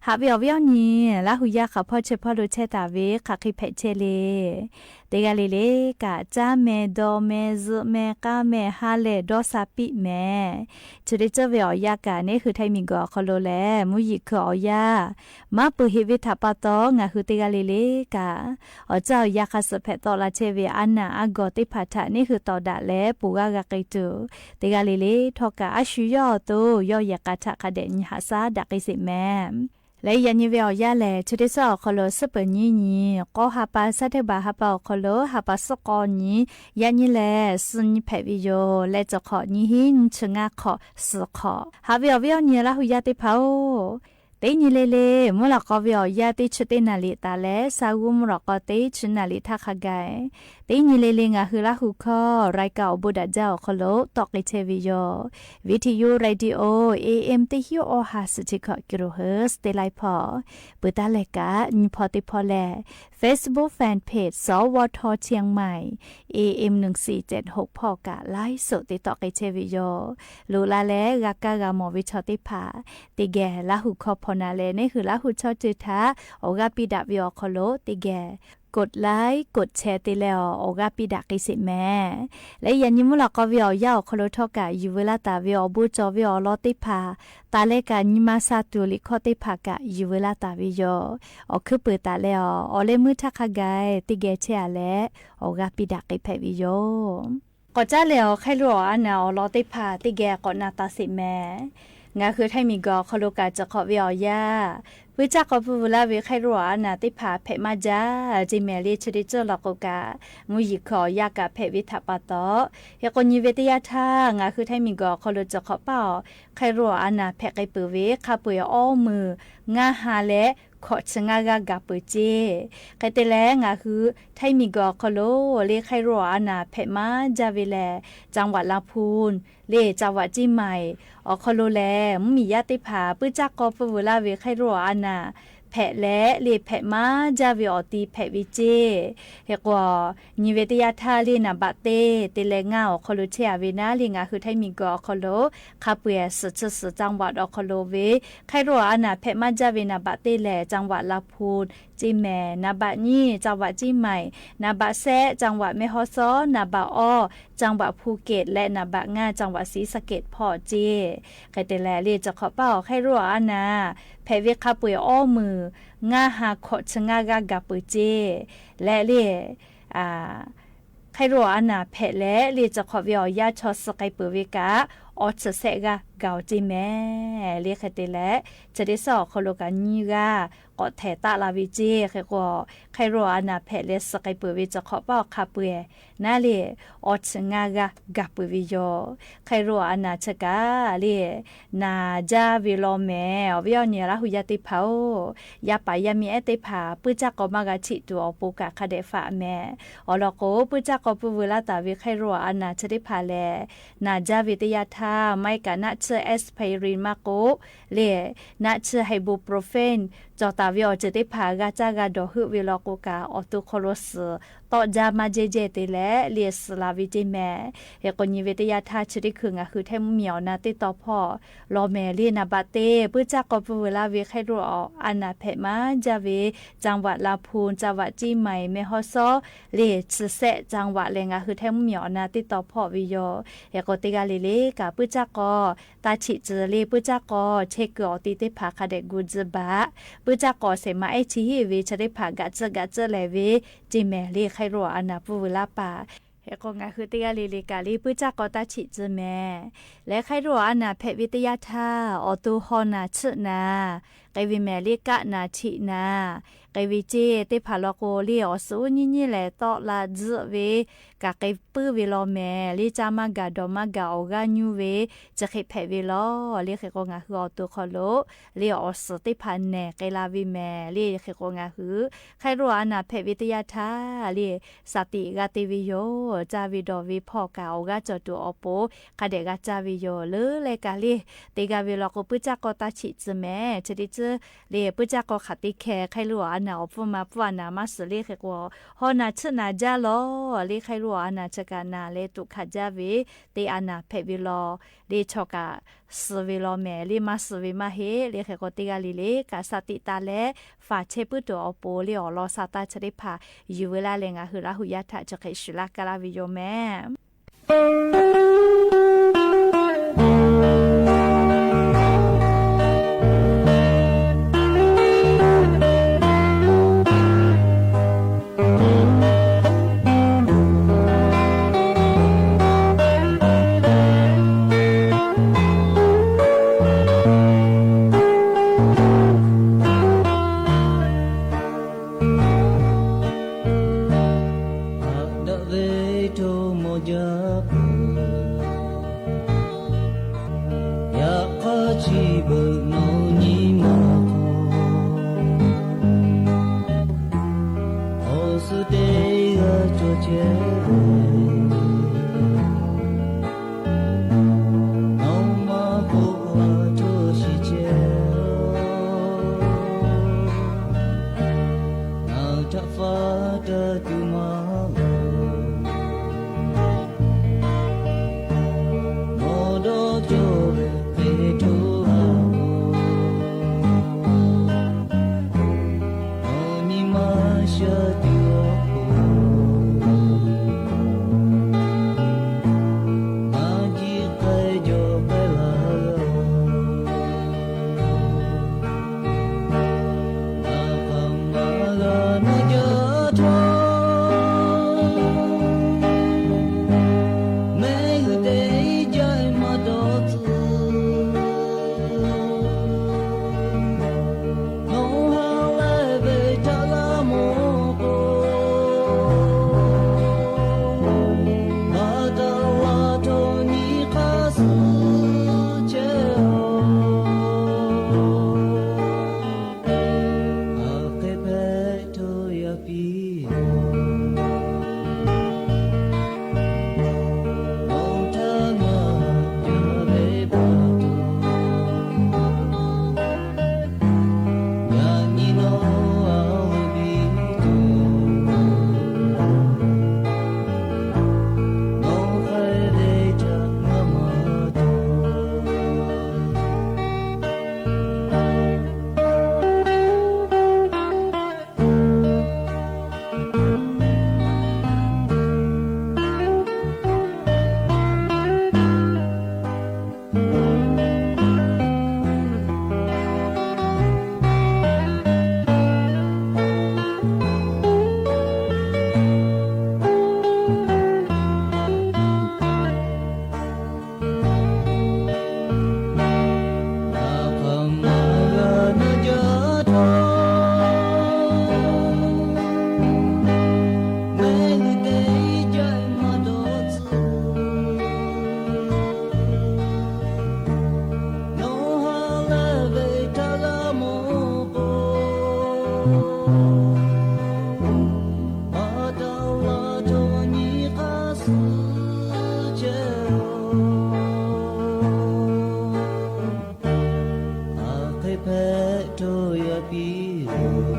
Haꞈ ve awˬ viˉ awˬ nyi, Laˇ hu yaˇ hk'aˬ hpawˇ chi hpawˇ lo chehˇ taˍ ve hk'aˬ hk'e hpehꞈ chehˇ le. Teˇ g'aˇ le le kaꞈ, caˇ meh, dawˇ meh, zuhꞈ meh, k'aˉ meh, ha lehˬ dawˇ sha piˆ meh, chi teˇ ceuˬ ve awˬ yanˇ kaꞈ, neˇ hui Htaiˇ miˬguiˬ awˬ hk'aw lo lehˬ mvuhˇ yeˬ hkui awˬ yanˇ maˇ peuˬ heˆ ve htaꞈ pa taw, ngaˬ hui teˇ g'aˇ le le kaꞈ, awˬ caˇ awˬ yan hk'a suhˍ hpehꞈ tawˆ la chehˇ ve aˉ naˬ aˉ gawˬ teˇ hpaˍ htaꞈ neˇ hui tawˍ daꞈ leh ponˬ g'aˇ g'a k'ai tuˬ, teˇ g'aˇ le le htawˇ kaꞈ, a shu yawˇ awˬ to yawˇ yehˬ k'a htaꞈ hk'a dehꞈ nyi haꞈ shaˉ daꞈ k'ai sheˍ mehˍ. Leh yaꞈ nyi ve awˬ yanˇ lehˬ, chi teˇ suhˉ awˬ hk'aw lo suhˉ peuˬ nyiˇ nyi, k'awˇ ha pa suhˉ teˇ hpaˍ ha pa awˬ hk'aw lo ha pa suhˉ k'awˇ nyi, yaꞈ nyi lehˬ suh nyi hpehꞈ ve yoˬ. Leh cawˬ hk'awꞈ nyiˇ hinˉ nyiˇ chi ngaˇ hk'awꞈ suhˍ hk'awꞈ. Haꞈ ve awˬ viˉ awˬ nyi Laˇ hu yaˇ teˇ hpaˍ-oˬ, teˇ nyi le le mvuhˇ lawꞈ k'aw ve awˬ yanˇ teˇ chi teˇ naˍ liꞈ taˍ leh, sa g'uˇ mvuhˇ lawꞈ k'aw teˇ chi naˍ liꞈ htaˇ hk'a gaˬ, teˇ nyi le le ngaˬ hui Laˇ hu hkawˇ รายการ awˬ bon daꞈ jaˇ awˬ hk'aw lo tawˆ k'ai chehˇ ve yoˬ. Viˇ hti yuˇ radio A M teˇ hinˉ awˬ ha suhˍ chi hkawꞈ kiˍ lo hui teˇ laiˉ hpawˇ, peuˬ taˉ leh kaꞈ nyi hpawˇ teˇ hpawˇ lehˬ, Facebook fan page สวท เชียงใหม่ A M หนึ่งสี่เจ็ดหก hpawˇ kaꞈ ไลฟ์สด te tawˆ k'ai chehˇ ve yoˬ. Loꞈ la leh g'a kaˇ g'a mawˬ ve chaw teˇ hpaˍ teˇ geh Laˇ hu hkawˇ hpaw na leh, neˇ hui Laˇ hu chaw ceuˬ htaꞈ awˬ g'aˇ piˇ daꞈ ve awˬ hk'aw lo teˇ geh กดไลค์ กดแชร์ te leh awˬ g'aˇ piˇ daꞈ k'ai sheˍ mehˍ. Leh yaꞈ nyi mvuhˇ lawꞈ k'aw ve awˬ yanˇ awˬ hk'aw lo htawˇ kaꞈ yuˬ veu laˇ taˍ ve awˬ bon cawˬ ve awˬ lawn teˇ hpaˍ taˍ leh kaꞈ, nyi ma sha tuˬ liꞈ hkawˇ teˇ hpaˍ kaꞈ yuˬ veu laˇ taˍ ve yoˬ. Awˬ hkuiˉ peuˬ taˍ leh awˬ leh meuˇ htaˇ hk'a gaˬ teˇ geh chehˇ-a leh awˬ g'aˇ piˇ daꞈ k'ai hpehꞈ ve yoˬ. K'awꞈ caˉ leh awˬ hk'aˇ lo awˬ a naˍ awˬ lawn teˇ hpaˍ teˇ geh k'awꞈ na taˍ sheˍ mehˍ. Ngaˬ hui Htaiˇ miˬguiˬ awˬ hk'aw lo kaꞈ cawˬ hk'awꞈ ve awˬ yanˇ, puiˇ caˇ k'aw pfuhˇ veu laˇ ve hk'aˇ lo awˬ a naˍ teˇ hpaˍ hpehꞈ maˇ jaˇ ceˇ mehˍ le. Chi teˇ ceuˬ law k'o kaꞈ, mvuhˇ yeˬ hkui awˬ yanˇ kaꞈ hpehꞈ ve htaꞈ pa taw, hk'e k'o nyi ve teˇ yanˇ htaˇ ngaˬ hui Htaiˇ miˬguiˬ awˬ hk'aw lo cawˬ hk'awꞈ paˇ awˬ hk'aˇ lo awˬ a naˍ hpehꞈ k'ai peuˬ ve hk'a peu-eˬ awˇ meunˍ ngaˇ ha leh hkawꞈ chi ngaˇ g'aˇ gaˬ peuˬ ceˇ. Hk'e te leh ngaˬ hui Htaiˇ miˬguiˬ awˬ hk'aw lo le hk'aˇ lo awˬ a naˍ hpehꞈ maˇ jaˇ ve lehˬ, จังหวัดลำพูน le จังหวัดเชียงใหม่ awˬ hk'aw lo lehˬ mvuhˇ miˬ yaˇ teˇ hpaˍ puiˇ caˇ k'aw pfuhˇ veu laˇ ve hk'aˇ lo awˬ a naˍ hpehꞈ leh le hpehꞈ maˇ jaˇ ve awˬ ti hpehꞈ ve ceˇ. Hk'e k'o, nyi ve teˇ yanˇ htaˇ le naˍ baꞈ teˇ te leh ngaˇ awˬ hk'aw lo chehˇ-a ve naˉ le ngaˬ hui Htaiˇ miˬguiˬ awˬ hk'aw lo hk'a peu-eˬ suhˍ chi suhˍ จังหวัด awˬ hk'aw lo ve hk'aˇ lo awˬ a naˍ hpehꞈ maˇ jaˇ ve naˍ baꞈ teˇ lehˬ จังหวัดลำพูน ceˇ mehˍ. Naˍ baꞈ nyiˇ จังหวัดเชียงใหม่, naˍ baꞈ shehˆ จังหวัดแม่ฮ่องสอน, naˍ baꞈ awˇ จังหวัดภูเก็ต leh naˍ baꞈ ngaˇ จังหวัดศรีสะเกษ hpawˇ ceˇ. Hk'e te leh le cawˬ hk'awꞈ paˇ awˬ hk'aˇ lo awˬ a naˍ hpehꞈ ve hk'a peu-eˬ awˇ meunˍ ngaˇ ha hkawꞈ chi ngaˇ g'aˇ gaˬ peuˬ ceˇ. Leh le hk'aˇ lo awˬ a naˍ hpehꞈ leh le cawˬ hk'awꞈ ve awˬ yanˇ chaw suh k'ai peuˬ ve kaꞈ, awˇ chi shehˆ g'aˇ gaˬ-oˬ ceˇ mehˍ. Le hk'e te leh, chi teˇ suhˉ awˬ hk'aw lo kaꞈ nyiˇ g'aˇ k'awꞈ htehˍ taˆ la ve ceˇ. Hk'e k'o, hk'e-oˬ a naˍ hpehꞈ leh suh k'ai peuˬ ve chi hk'awꞈ paˉ awˬ hk'a peu-eˬ naˉ le, awˬ chi ngaˇ g'aˇ gaˬ peuˬ ve yoˬ. Hk'e-oˬ a naˍ chi kaꞈ le, naˍ jaˇ ve law mehˍ. Awˬ viˉ awˬ nyi Laˇ hu yaˇ teˇ hpaˍ-oˬ, yaˇ paˍ yaˇ miˇ ehˉ teˇ hpaˍ puiˉ caˇ k'aw maˇ g'a cheˆ tuˬ awˬ pon kaꞈ hk'a dehꞈ faꞈ mehˍ. Awˬ lawn k'o, puiˉ caˇ k'aw pfuhˇ veu laˇ taˍ ve hk'e-oˬ a naˍ chi teˇ hpaˍ lehˬ, naˍ jaˇ ve teˇ yanˇ htaˇ, maˇ heˆ kaꞈ naˆ tsuhˇ aspirin maˇ k'oˆ le, naˆ tsuhˇ ibuprofen cawˬ taˍ ve awˬ ceuˬ teˇ hpaˍ g'a caˇ g'a dawˬ heuˆ ve law k'o kaꞈ, awˬ to hk'aw lo suhˍ tawˆ jaˇ maˇ jehˇ jehˇ te leh le suhˍ la ve ceˇ mehˍ. Hk'e k'o, nyi ve teˇ yanˇ htaˇ chi teˇ hkui ngaˬ hui htehˇ mvuhˇmiˬ awˬ na teˇ taw hpawˇ law mehˍ le, naˍ baꞈ te puiˉ caˇ k'aw pfuhˇ veu laˇ ve hk'e-oˬ a naˍ hpehꞈ maˇ jaˇ ve จังหวัดลำพูน จังหวัดเชียงใหม่ แม่ฮ่องสอน le, chi sehˆ จังหวัด leh ngaˬ hui htehˇ mvuhˇmiˬ awˬ na teˇ taw hpawˇ ve yoˬ. Hk'e k'o, teˇ g'aˇ le le kaꞈ puiˉ caˇ k'aw taˇ cheˆ tcuh le, puiˉ caˇ k'aw chehˇ kuiˬ awˬ ti teˇ hpaˍ hk'a dehꞈ gu tcuh baˬ. Puiˉ caˇ k'aw shehˍ ma ehˉ chi hiˆ ve chi teˇ hpaˍ gaꞈ tcuhˆ gaꞈ tcuhˆ lehˍ ve ceˇ mehˍ le, hk'e-oˬ a naˍ pfuhˇ veu laˇ paˍ. Hk'e k'o, ngaˬ hui teˇ g'aˇ le le kaꞈ le puiˉ caˇ k'aw taˇ cheˆ tcuh mehˍ. Leh hk'e-oˬ a naˍ hpehꞈ ve teˇ yanˇ htaˇ, awˬ to haw naˬ chiˆ naˬ k'ai ve mehˍ le, kaˆ naˬ cheˆ naˬ k'ai ve ceˇ teˇ hpaˍ law k'o le, awˬ suhˍ uˉ nyiˇ nyiˇ lehˬ tawˆ la tzuhˆ ve kaꞈ k'ai puiˉ ve law mehˍ le, caˇ maˇ gaˬ dawˬ maˇ gaˬ awˬ g'aˇ nyuˇ ve chi hk'e hpehꞈ ve law le. Hk'e k'o, ngaˬ hui awˬ to hk'aw lo le awˬ suhˍ teˇ hpaˍ nehˬ k'ai la ve mehˍ le. Hk'e k'o, ngaˬ hui hk'e-oˬ a naˍ hpehꞈ ve teˇ yanˇ htaˇ le saˍ tiꞈ g'a te ve yoˬ. Caˇ ve dawˬ ve hpawˇ kaꞈ awˬ g'aˇ cawˬ tuˬ awˬ pon hk'a dehꞈ g'a caˇ ve yoˬ. Leuˉ leh kaꞈ le, teˇ g'aˇ ve law k'o puiˉ caˇ k'aw taˇ cheˆ tcuh mehˍ. Chi teˇ ceuˬ le puiˉ caˇ k'aw hk'aˬ te hkeh hk'e-oˬ a naˍ awˬ pfuhˇ ma pfuhˇ a naˍ maˇ suhˍ le. Hk'e k'o, haw naˬ chiˆ naˬ jaˇ law le, hk'e-oˬ a naˍ chi kaꞈ naˬ leh tuꞈ hkanˍ jaˇ ve teˇ a naˍ hpehꞈ ve law le, chaw kaꞈ suh ve law mehˍ le, maˇ suh ve maˇ heˆ le. Hk'e k'o, teˇ g'aˇ le le kaꞈ saˍ tiꞈ taˍ leh faˍ chehˇ puiˉ tuˬ awˬ pon le awˬ lawn sha taˇ chi teˇ hpaˍ yuˬ veu laˇ leh ngaˬ hui Laˇ hu yaˇ htaꞈ chi hk'e shuˍ laˇ kaˇ laˇ ve yoˬ mehˍ. Haꞈ daꞈ ve hto mawˬ jaˇ peuˬ, yaꞈ hk'aˇ chi beuꞈ nawˬ nyi ma hk'aw, awˬ suhˍ teˇ g'aˇ cawˬ chehˇ ve, nawˬ ma k'oˆ a hto shiˍ chehˇ, ngaˬ htaꞈ faˉ taˇ tuˬ maˇ g'aˇ, nawˬ dawˇ cawˬ ve hk'e hto a k'o, Pa taw la taw nyi k'a suh chehˇ-oˬ, a hk'e hpehꞈ tuˬ yaˇ piˇ-oˬ.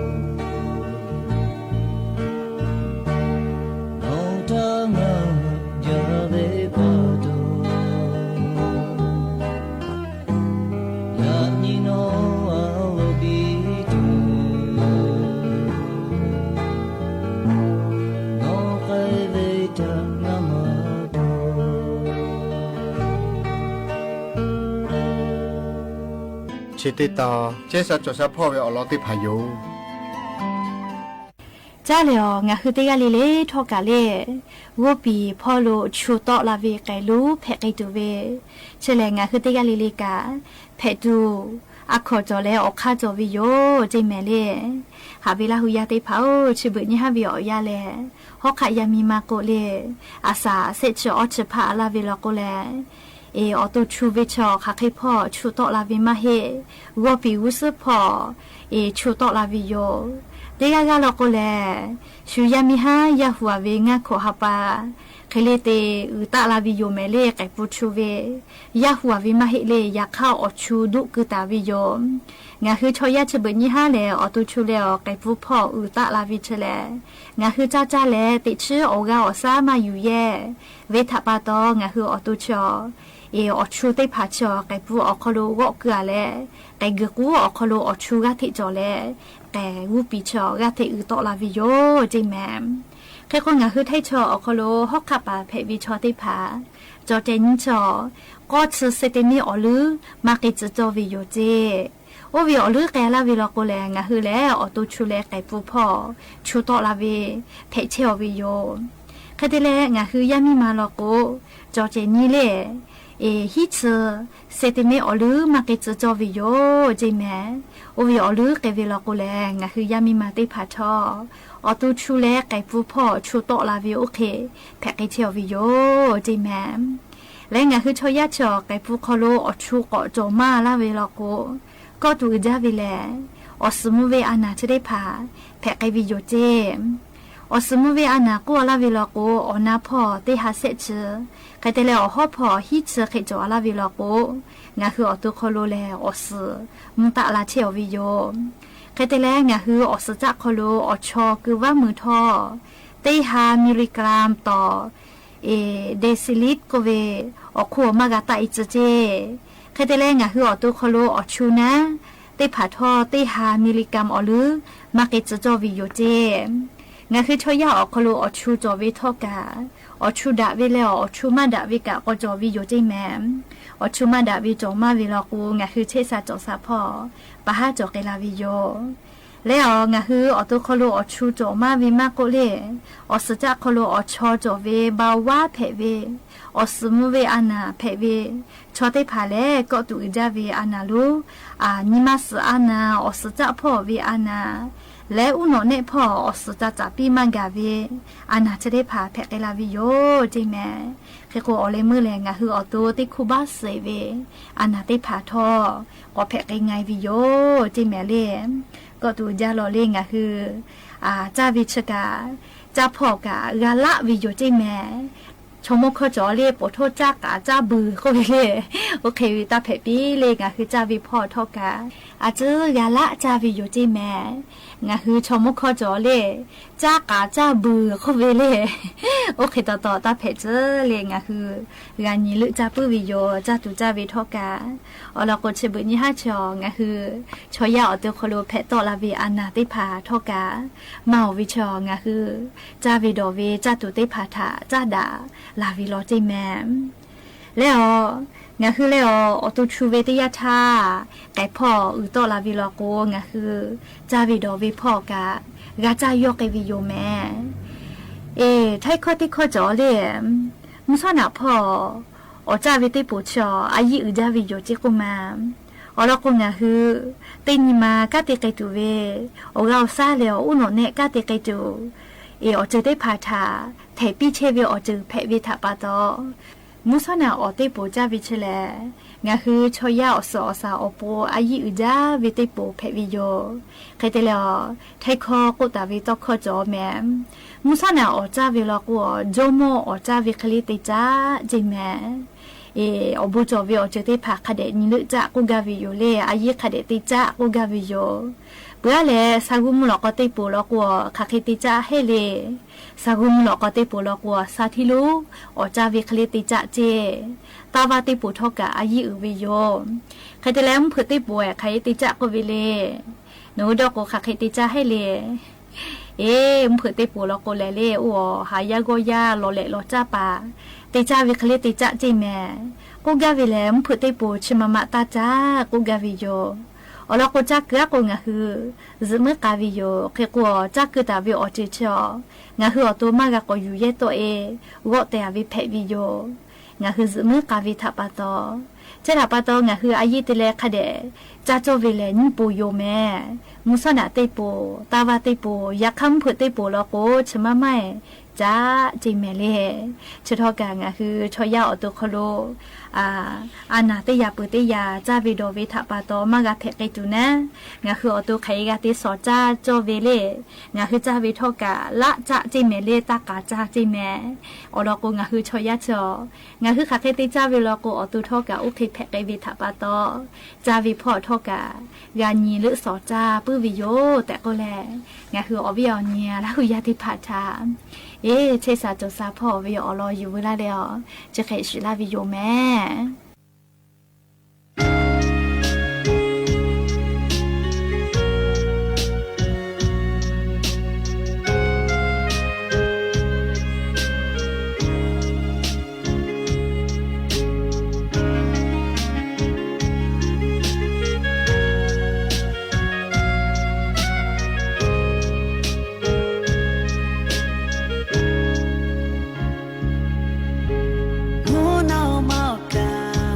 Nawˬ htaꞈ ngaˬ jaˇ ve pa taw, yaꞈ nyi nawˬ a loˍ piˇ tuˬ, nawˬ k'ai ve htaꞈ ngaˬ maˇ dawˇ. Chi teˇ tawn chehˇ sha cawˬ sha hpawˇ ve awˬ lawn teˇ hpaˍ yoˬ. Caˇ lehˬ, ngaˬ hui teˇ g'aˇ le le htawˇ kaꞈ le, g'oˇ piˍ hpawˇ lo chu tawˆ la ve k'ai luˬ hpehꞈ k'ai tuˬ ve, chi lehˬ ngaˬ hui teˇ g'aˇ le le kaꞈ hpehꞈ tuˬ, a hkawnˍ cawˬ leh awˬ hk'aˇ cawˬ ve yoˬ ceˇ mehˍ le. Haꞈ ve Laˇ hu yaˇ teˇ hpaˍ-oˬ, chi beuꞈ nyi haˉ ve awˬ yanˇ lehˬ, hawˉ hk'aˆ yaˇ miˇ ma k'o le, a shaˍ shehˆ chi awˇ chi hpaˇ laˇ ve law k'o lehˬ, awˬ to chu ve chi awˬ hk'aˬ hk'e hpawˇ chu tawˆ la ve maˇ heˆ. G'awˇ piˍ g'uˇ suhˉ hpawˇ chu tawˆ la ve yoˬ. Teˇ g'aˇ g'aˇ law k'o lehˬ, shu yaˇ miˇ haˉ yaˇ hu a ve ngaˇ hkawꞈ ha pa hk'e le te uiˍ taˆ la ve yoˬ mehˍ le. K'ai pun chu ve yaˇ hu a ve maˇ heˆ le. Yaꞈ hk'aˇ awˬ chu duˆ keu taˍ ve yoˬ. Ngaˬ hui chaw yaˇ chi beuꞈ nyi haˉ lehˬ, awˬ to chu leh awˬ k'ai pun hpawˇ uiˍ taˆ la ve chi lehˬ, ngaˬ hui caˇ caˇ leh teꞈ chiˉ awˬ g'aˇ awˬ shaˉ maˇ yuˬ yehˇ ve htaꞈ pa taw, ngaˬ hui awˬ to chi awˬ, awˬ chu teˇ hpaˍ chi awˬ k'ai pun awˬ hk'aw lo g'awˆ keu a leh, k'ai geu k'uˉ awˬ hk'aw lo awˬ chu g'aˇ hteꞈ cawˬ leh, k'ai g'uˇ piˍ chi g'aˇ hteꞈ uiˍ tawˆ la ve yoˬ ceˇ mehˍ. Hk'e k'o, ngaˬ hui htaiˇ chaw awˬ hk'aw lo hawˉ hk'aˆ paˍ hpehꞈ ve chaw teˇ hpaˍ cawˬ ceh nyi chaw, k'awˇ chi centimeter awˬ leuˉ maˇ k'ai tcuh cawˇ ve yoˬ ceˇ. Oˇ ve awˬ leuˉ k'ai laˇ ve law k'o lehˬ, ngaˬ hui lehˬ awˬ to chu leh k'ai pun hpawˇ chu tawˆ la ve hpehꞈ chehˇ-aw ve yoˬ. Hk'e te leh, ngaˬ hui yaˇ miˇ ma law k'o, cawˬ ceh nyi le, hiˉ chi centimeter awˬ leuˉ maˇ k'ai tcuh cawˇ ve yoˬ ceˇ mehˍ. Oˇ ve awˬ leuˉ k'ai ve law k'o lehˬ, ngaˬ hui yaˇ miˇ ma teˇ hpaˍ htawˇ, awˬ to chu leh k'ai pun hpawˇ chu tawˆ la ve oˇ hk'e hpehꞈ k'ai chehˇ-aw ve yoˬ ceˇ mehˍ. Leh ngaˬ hui chaw yaˇ chi awˬ k'ai pun hk'aw lo awˬ chu k'awꞈ cawˬ maˇ laˇ ve law k'o, kawˆ tuˬ uiˍ jaˇ ve lehˬ, awˬ suhˍ mvuh ve a naˍ chi teˇ hpaˍ hpehꞈ k'ai ve yoˬ ceˇ. Awˬ suhˍ mvuh ve a naˍ k'oˆ laˇ ve law k'o, awˬ na hpawˇ teˇ ha shehˆ chi, hk'e te leh awˬ hawˉ hpawˇ hiˉ chi hk'e cawˬ laˇ ve law k'o, ngaˬ hui awˬ to hk'aw lo lehˬ awˬ suhˍ mvuh taˆ la chehˇ-aw ve yoˬ. Hk'e te leh, ngaˬ hui awˬ suhˍ caˆ hk'aw lo awˬ chaw keu vaˇ meuˍ htawˇ, teˇ ha milligram tawˍ deciliter k'oˆ ve awˬ hk'oˆ maˇ g'a taˆ-e tcuh ceˇ. Hk'e te leh, ngaˬ hui awˬ to hk'aw lo awˬ chu naˉ teˇ hpaˍ htawˇ teˇ ha milligram awˬ leuˉ maˇ k'ai tcuh cawˇ ve yoˬ ceˇ. Ngaˬ hui chaw yaˇ awˬ hk'aw lo awˬ chu cawˬ ve htawˇ kaꞈ, awˬ chu daꞈ ve leh awˬ chu maˇ daꞈ ve kaꞈ k'awꞈ cawˬ ve yoˬ ceˇ mehˍ. Awˬ chu maˇ daꞈ ve cawˬ maˇ ve law k'o, ngaˬ hui chehˇ sha cawˬ sha hpawˇ pa haˉ cawˬ k'ai la ve yoˬ. Leh awˬ, ngaˬ hui awˬ to hk'aw lo awˬ chu cawˬ maˇ ve maˇ k'oˆ le, awˬ suhˍ caˆ hk'aw lo awˬ chaw cawˬ ve ba vaˉ hpehꞈ ve, awˬ suhˍ mvuh ve a naˍ hpehꞈ ve chaw teˇ hpaˍ lehˬ, kawˆ tuˬ uiˍ jaˇ ve a naˍ lonˉ, nyi ma suhˍ a naˍ, awˬ suhˍ caˆ hpawˇ ve a naˍ, leh uˉ nawꞈ nehˆ hpawˇ awˬ suhˍ ca caˍ piˇ maˇ gaˬ ve a naˍ chi teˇ hpaˍ hpehꞈ k'ai la ve yoˬ ceˇ mehˍ. Hk'e k'o, awˬ leh meuˇ lehˬ ngaˬ hui awˬ to teˇ hkuˇ baˆ suhˍ ve a naˍ teˇ hpaˍ htawˇ k'awꞈ hpehꞈ k'ai nga ve yoˬ ceˇ mehˍ le. Kawˆ tuˬ uiˍ jaˇ lawˬ le, ngaˬ hui caˇ ve chi kaꞈ, caˇ hpawˇ kaꞈ g'a laˆ ve yoˬ ceˇ mehˍ. Chaw mawˇ hkawˇ cawˬ le, poˬ htawˇ caˇ k'aꞈ caˇ beuˬ k'oˆ ve le. Oˇ hk'e ve taˇ hpehꞈ piˇ le, ngaˬ hui caˇ ve hpawˇ htawˇ kaꞈ a ciˉ g'a laˆ caˇ ve yoˬ ceˇ mehˍ. Ngaˬ hui chaw mawˇ hkawˇ cawˬ le, caˇ k'aꞈ caˇ beuˬ k'oˆ ve le. Oˇ hk'e taw taw taˇ hpehꞈ ciˉ le, ngaˬ hui g'a nyi leuˆ caˇ puiˉ ve yoˬ, caˇ tuˬ caˇ ve htawˇ kaꞈ. Awˬ lawn k'o, chi beuꞈ nyi haˉ chaw ngaˬ hui chaw yaˇ awˬ to hk'aw lo hpehꞈ tawˆ la ve a naˍ teˇ hpaˍ htawˇ kaꞈ, maˇ oˬ ve chaw ngaˬ hui caˇ ve dawˬ ve caˇ tuˬ teˇ hpaˍ htaꞈ caˇ daꞈ la ve law ceˇ mehˍ. Leh awˬ, ngaˬ hui leh awˬ, awˬ to chu ve teˇ yanˇ htaˇ k'ai hpawˇ uiˍ tawˆ la ve law k'o, ngaˬ hui caˇ ve dawˬ ve hpawˇ kaꞈ g'a caˇ yawˇ k'ai ve yoˬ mehˍ. Eˬ, htaiˇ hkawˇ teˇ hkawˇ cawˬ le, mvuhˇ shawˉ naꞈ hpawˇ awˬ caˇ ve teˇ poˬ chi a yiˇ uiˍ jaˇ ve yoˬ ceˇ k'oˆ ma. Awˬ lawn k'o, ngaˬ hui teˇ nyi ma kanˉ te k'ai tuˬ ve, awˬ g'aˇ awˬ shaˉ leh awˬ uˉ nawꞈ nehˆ kanˉ te k'ai tuˬ, eˬ, awˬ ceuˬ teˇ hpaˍ htaꞈ htehꞈ piˇ chehˇ ve awˬ ceuˬ hpehꞈ ve htaꞈ pa taw, mvuhˇ shawˉ naꞈ awˬ teˇ poˬ caˇ ve chi lehˬ, Ngaˬ hui chaw yaˇ awˬ suhˍ awˬ shaˍ awˬ pon a yiˇ uiˍ jaˇ ve teˇ poˬ hpehꞈ ve yoˬ. Hk'e te leh, htaiˇ hkawˇ k'oˆ taˍ ve tawˇ hkawˇ cawˬ mehˍ. Mvuhˇ shaˉ naꞈ awˍ caˇ ve law k'o, jawˇmawˇ awˍ caˇ ve hk'e le te caˆ ceˇ mehˍ. Awˬ bon cawˬ ve awˬ ceuˬ teˇ hpaˍ hk'a dehꞈ nyi leuˆ caˆ k'oˆ gaˇ ve yoˬ le. A yiˇ hk'a dehꞈ te caˆ k'oˆ gaˇ ve yoˬ. Peuˬ aˉ leh, sa g'uˇ mvuhˇ lawꞈ k'aw teˇ poˬ law k'o, hk'aˬ hk'e te caˆ heˆ le. Sa g'uˇ mvuhˇ lawꞈ k'aw teˇ poˬ law k'o, sa htiˇ lonˉ awˍ caˇ ve hk'e le te caˆ ceˇ. Taˇ vaˇ teˇ poˬ htawˇ kaꞈ a yiˇ uiˍ ve yoˬ. Hk'e te leh, mvuhˇ hpeuꞈ teˇ poˬ ehˬ hk'aˬ hk'e te caˆ k'oˆ ve le. Nawˬ hui dawˇ k'o hk'aˬ hk'e te caˆ heˆ le. Eˬ, mvuhˇ hpeuꞈ teˇ poˬ law k'o lehˬ le, oˇ awˬ haˍ yaˇ g'awˇ yaˇ lawˬ lehꞈ lawˬ caˇ paˍ te caˇ ve hk'e le te caˆ ceˇ mehˍ. K'oˆ gaˇ ve lehˬ, mvuhˇ hpeuꞈ teˇ poˬ chi ma ma taˇ caˆ k'oˆ gaˇ ve yoˬ. Awˬ lawn k'o, caˇ keu aˉ k'o ngaˬ hui zuhꞈ muiˉ k'a ve yoˬ. Hk'e k'o, caˇ keu taˍ ve awˬ ceuˬ chi awˬ, ngaˬ hui awˬ to maˇ g'a k'awꞈ yuˬ yehˇ tawˆ e g'awˆ tehˍ ve hpehꞈ ve yoˬ. Ngaˬ hui zuhꞈ muiˉ k'a ve htaꞈ pa taw, chi htaꞈ pa taw ngaˬ hui a yiˇ te leh hk'a dehꞈ caˇ cawˇ ve lehˬ nyiˇ poˬ yoˬ mehˍ. Mvuhˇ shaˉ naꞈ teˇ poˬ, taˇ vaˇ teˇ poˬ, yaꞈ hk'aˇ mvuhˇ hpeuꞈ teˇ poˬ law k'o, chi ma maˇ e caˆ ceˇ mehˍ le. Chi htawˇ kaꞈ ngaˬ hui chaw yaˇ awˬ to hk'aw lo a naˍ teˇ yaꞈ peuˬ teˇ yaꞈ caˇ ve dawˬ ve htaꞈ pa taw maˇ g'a hpehꞈ k'ai tuˬ naˉ, ngaˬ hui awˬ to hk'aˬ e g'a te shawˍ caˇ cawˇ ve le. Ngaˬ hui caˇ ve htawˇ kaꞈ laˆ caˆ ceˇ mehˍ le, taˇ k'aˍ caˇ ceˇ mehˍ. Awˬ lawn k'o, ngaˬ hui chaw yaˇ chi awˬ, ngaˬ hui hk'aˬ hk'e te caˇ ve law k'o, awˬ to htawˇ kaꞈ oˇ hk'e hpehꞈ k'ai ve htaꞈ pa taw, caˇ ve hpawˇ htawˇ kaꞈ g'a nyi leuˆ shawˍ caˇ puiˉ ve yoˬ tehꞈ k'oˆ leh, ngaˬ hui awˬ viˉ awˬ nyi Laˇ huˍ yaˇ teˇ hpaˍ htaꞈ, eˬ, chehˇ sha cawˬ sha hpawˇ ve awˬ lawn yuˬ veu laˇ leh awˬ, chi hk'e shiˍ laˇ ve yoˬ mehˍ. Mvuhˇ naw ma awˬ kaˍ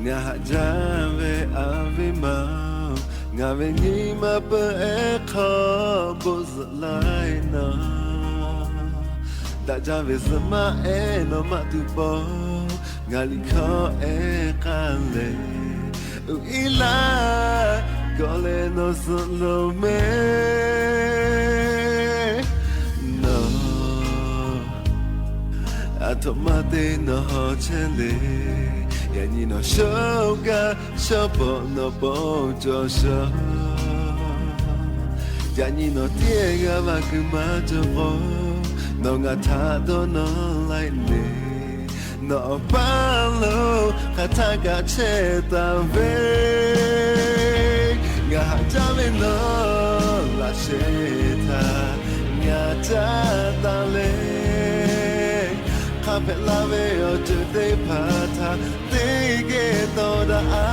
Ngaˬ haꞈ jaˇ ve a viˉ ma-oˬ, ngaˬ ve nyi ma peuˬ ehˉ hk'aw bon zuhꞈ laiˉ na. Daꞈ jaˇ ve zuhꞈ maˇ ehˉ nawˬ maˇ tuˬ paw, ngaˬ liꞈ hkawˇ ehˉ k'aˇ lehˬ, uiˍ iˉ laˇ gawˬ leh nawˬ zuhꞈ loˍ mehˍ. Nawˬ aˬ htoꞈ ma te nawˬ haw chehˇ le. Yaꞈ nyi nawˬ shoˉ gaˇ shawˉ bawꞈ nawˬ pon cawˬ shaw. Yaꞈ nyi nawˬ tiˉ g'a maˇ kuiˬ maˇ cawˬ k'o, nawˬ ngaˬ htaꞈ dawˇ nawˇ laiˉ le. Nawˬ awˬ paˇ lo hk'aˬ htaˆ kaꞈ chehˇ taˍ ve, ngaˬ haꞈ jaˇ ve nawˬ laꞈ sheh htaꞈ ngaˬ caˇ taˍ le. Hk'a hpehꞈ la ve awˬ ceuˬ teˇ hpaˍ htaꞈ teˇ geh tawˍ daꞈ a,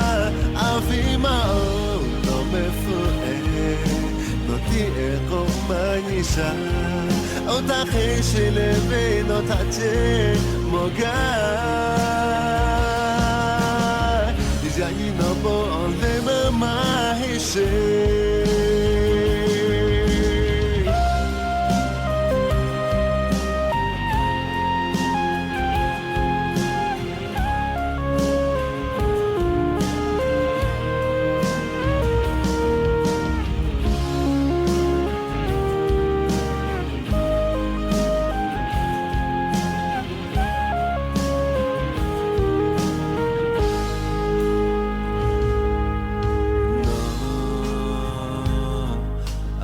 a viˉ ma-oˬ, nawˬ mehˆ hpfuhˇ ehˍ, nawˬ tiˉ ehˍ k'o maˇ nyi shaˍ. Oˇ htaˇ hk'e sheˍ leh venˇ nawˬ htaꞈ ceˇ mawˬ gaˇ. Yaꞈ nyi nawˬ bon awˬ leh meuˇ maˇ heˆ sheˍ. Nawˬ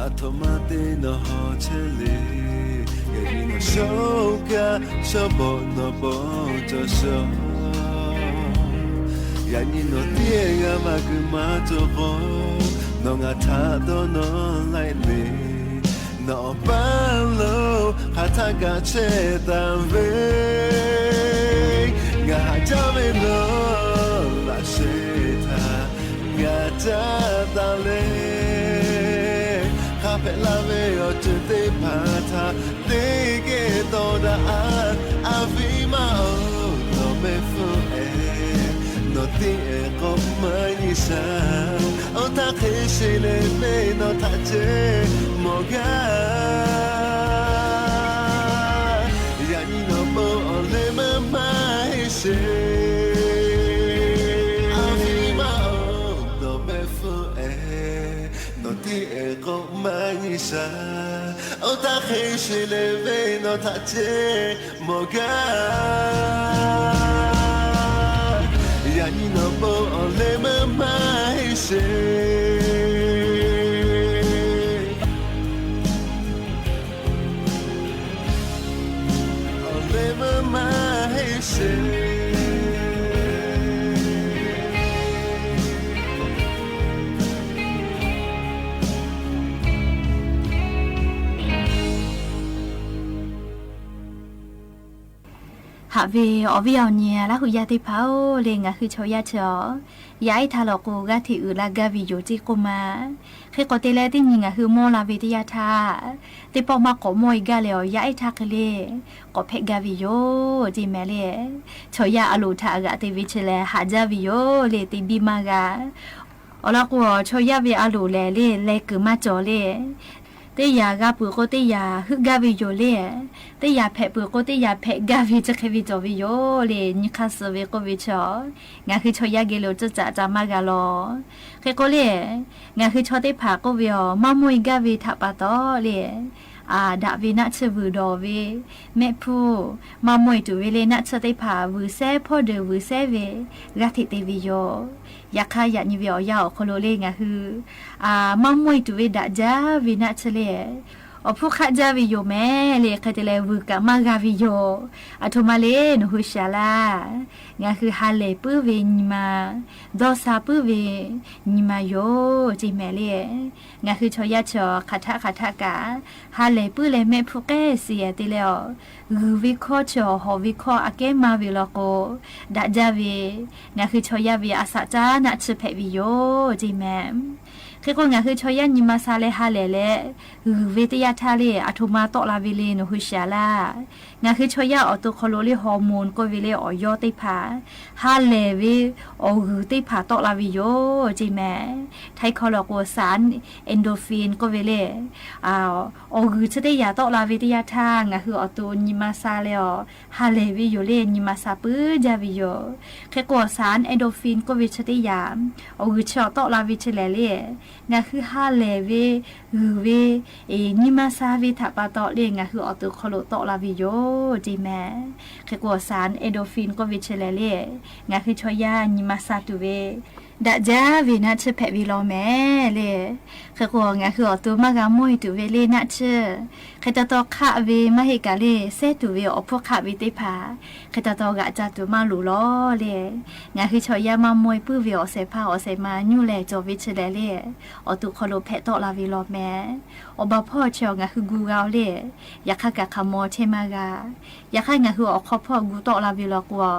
aˬ htoꞈ ma te nawˬ haw chehˇ le. Yaꞈ nyi nawˬ shoˉ gaˇ shawˉ bawꞈ nawˬ pon cawˬ shaw. Yaꞈ nyi nawˬ tiˉ g'a maˇ kuiˬ maˇ cawˬ k'o, nawˬ ngaˬ htaꞈ dawˇ nawˇ laiˉ le. Nawˬ awˬ paˇ lo hk'aˬ htaˆ kaꞈ chehˇ taˍ ve, ngaˬ haꞈ jaˇ ve nawˬ laꞈ sheh htaꞈ ngaˬ caˇ taˍ le. Hk'a hpehꞈ la ve awˬ ceuˬ teˇ hpaˍ htaꞈ teˇ geh tawˍ daꞈ a, a viˉ ma-oˬ, nawˬ mehˆ hpfuhˇ ehˍ, nawˬ tiˉ ehˍ k'o maˇ nyi shaˍ. Oˇ htaˇ hk'e sheˍ leh venˇ nawˬ htaꞈ ceˇ mawˬ gaˇ. Yaꞈ nyi nawˬ bon awˬ leh meuˇ maˇ heˆ sheˍ. A viˉ ma-oˬ, nawˬ mehˆ hpfuhˇ ehˍ, nawˬ tiˉ ehˍ k'o maˇ nyi shaˍ. Oˇ htaˇ hk'e sheˍ leh venˇ nawˬ htaꞈ ceˇ mawˬ gaˇ. Yaꞈ nyi nawˬ bon awˬ leh meuˇ maˇ heˆ sheˍ. Awˬ leh meuˇ maˇ heˆ sheˍ. Haꞈ ve awˬ viˉ awˬ nyi Laˇ huˍ yaˇ teˇ hpaˍ-oˬ le, ngaˬ hui chaw yaˇ chi awˬ yaˇ ehˉ htaˇ lawˬ k'o g'aˇ hteꞈ uiˍ la gaˇ ve yoˬ ceˇ k'oˆ ma. Hk'e k'o te leh teˇ nyi ngaˬ hui mawˇ la ve teˇ yanˇ htaˇ, teˇ pawˆ maˇ k'awꞈ mawˇ e gaˇ leh awˬ yaˇ ehˉ htaˇ hk'e le k'awꞈ hpehꞈ gaˇ ve yoˬ ceˇ mehˍ le. Chaw yaˇ a loˍ htaꞈ g'aꞈ te ve chi lehˬ haꞈ jaˇ ve yoˬ le, te biˇ maˇ g'a. Awˬ lawn k'o, chaw yaˇ ve a loˍ lehˬ le, leh kuiˬ maˇ cawˬ le. Teˇ yanˇ g'a peuˬ k'o teˇ yanˇ heuˆ gaˇ ve yoˬ le. Teˇ yanˇ hpehꞈ peuˬ k'o teˇ yanˇ hpehꞈ gaˇ ve chi hk'e ve cawˬ ve yoˬ le. Nyi hk'aˇ suh ve k'oˆ ve chi, ngaˬ hui chaw yaˇ geh lo cuˇ caꞈ ca maˇ g'a lawˬ. Hk'e k'o le, ngaˬ hui chaw teˇ hpaˍ k'oˆ ve awˬ maˇ mawˇ e gaˇ ve htaꞈ pa taw le, a daꞈ ve naˆ tsuhˇ vuiˬ dawˬ ve mehˆ hpfuhˇ maˇ mawˇ e tuˬ ve le, naˆ tsuhˇ teˇ hpaˍ vuiˬ sehˉ hpawˇ deuˬ vuiˬ sehˉ ve g'aˇ hteꞈ te ve yoˬ. Yaꞈ hk'aˇ yaꞈ nyi ve awˬ yanˇ awˬ hk'aw lo le ngaˬ hui a maˇ mawˇ e tuˬ ve daꞈ jaˇ ve naˆ tsuhˇ le, awˬ hpfuhˇ hk'aˆ jaˇ ve yoˬ mehˍ le. Hk'e te leh vuiˬ kaꞈ maˇ g'a ve yoˬ. Aˬ htoꞈ ma le nawˬ hui shaˍ laˇ. Ngaˬ hui ha lehˬ puiˉ ve nyi ma, dawˇ sha puiˉ ve nyi ma yoˬ ceˇ mehˍ le. Ngaˬ hui chaw yaˇ chi awˬ hk'aˬ htaˆ hk'aˬ htaˆ kaꞈ ha lehˬ puiˉ leh mehˆ hpfuhˇ k'ehˆ suh te leh awˬ g'uiˬ ve hkawˇ chi awˬ hawˬ ve hkawˇ aꞈ kehˉ maˇ ve law k'o, daꞈ jaˇ ve ngaˬ hui chaw yaˇ ve a shaꞈ caˉ naˆ tsuhˇ hpehꞈ ve yoˬ ceˇ mehˍ. Hk'e k'o, ngaˬ hui chaw yaˇ nyi ma sha leh ha lehˬ leh g'uiˬ ve teˇ yanˇ htaˇ le, aˬ htoꞈ ma tawˆ la ve le nawˬ hui shiˍ laˇ. Ngaˬ hui chaw yaˇ awˬ to hk'aw lo le hormone k'oˆ ve le awˬ yawˇ teˇ hpaˍ, ha lehˬ ve awˬ g'uiˬ teˇ hpaˍ tawˆ la ve yoˬ ceˇ mehˍ. Htaiˇ hkawˇ lo k'o สาร endorphin k'oˆ ve le, awˬ g'uiˬ chi teˇ yanˇ tawˆ la ve teˇ yanˇ htaˇ, ngaˬ hui awˬ to nyi ma sha leh awˬ ha lehˬ ve yoˬ le, nyi ma sha puiˉ jaˇ ve yoˬ. Hk'e k'o, สาร endorphin k'oˆ ve chi teˇ yanˇ awˬ g'uiˬ chi awˬ tawˆ la ve chi lehˬ le, ngaˬ hui ha lehˬ ve g'uiˬ ve nyi ma sha ve htaꞈ pa taw le ngaˬ hui awˬ to hk'aw lo tawˆ la ve yoˬ ceˇ mehˍ. Hk'e k'o, สาร endorphin k'oˆ ve chi lehˬ le, ngaˬ hui chaw yaˇ nyi ma sha tuˬ ve daꞈ jaˇ ve naˆ tsuhˇ hpehꞈ ve law mehˍ le. Hk'e k'o, ngaˬ hui awˬ to maˇ g'a mawˇ e tuˬ ve le naˆ tsuhˇ, hk'e taw taw hk'aˆ ve maˇ heˆ kaꞈ le, sehˉ tuˬ ve awˬ hpfuhˇ hk'aˆ ve teˇ hpaˍ hk'e taw taw g'aꞈ ca tuˬ maˇ loˍ law le. Ngaˬ hui chaw yaˇ maˇ mawˇ e puiˉ ve awˬ shehˍ hpaˇ awˬ shehˍ ma nyuˇ lehˬ cawˬ ve chi lehˬ le, awˬ to hk'aw lo hpehꞈ tawˆ la ve law mehˍ. Awˬ baˬ hpawˇ chi awˬ ngaˬ hui gu g'a oˬ le, yaꞈ hk'aˇ kaꞈ hk'aˬ mawˬ chehˇ maˇ g'a. Yaꞈ hk'aˇ ngaˬ hui awˬ hk'aw hpawˇ gu tawˆ la ve law k'o,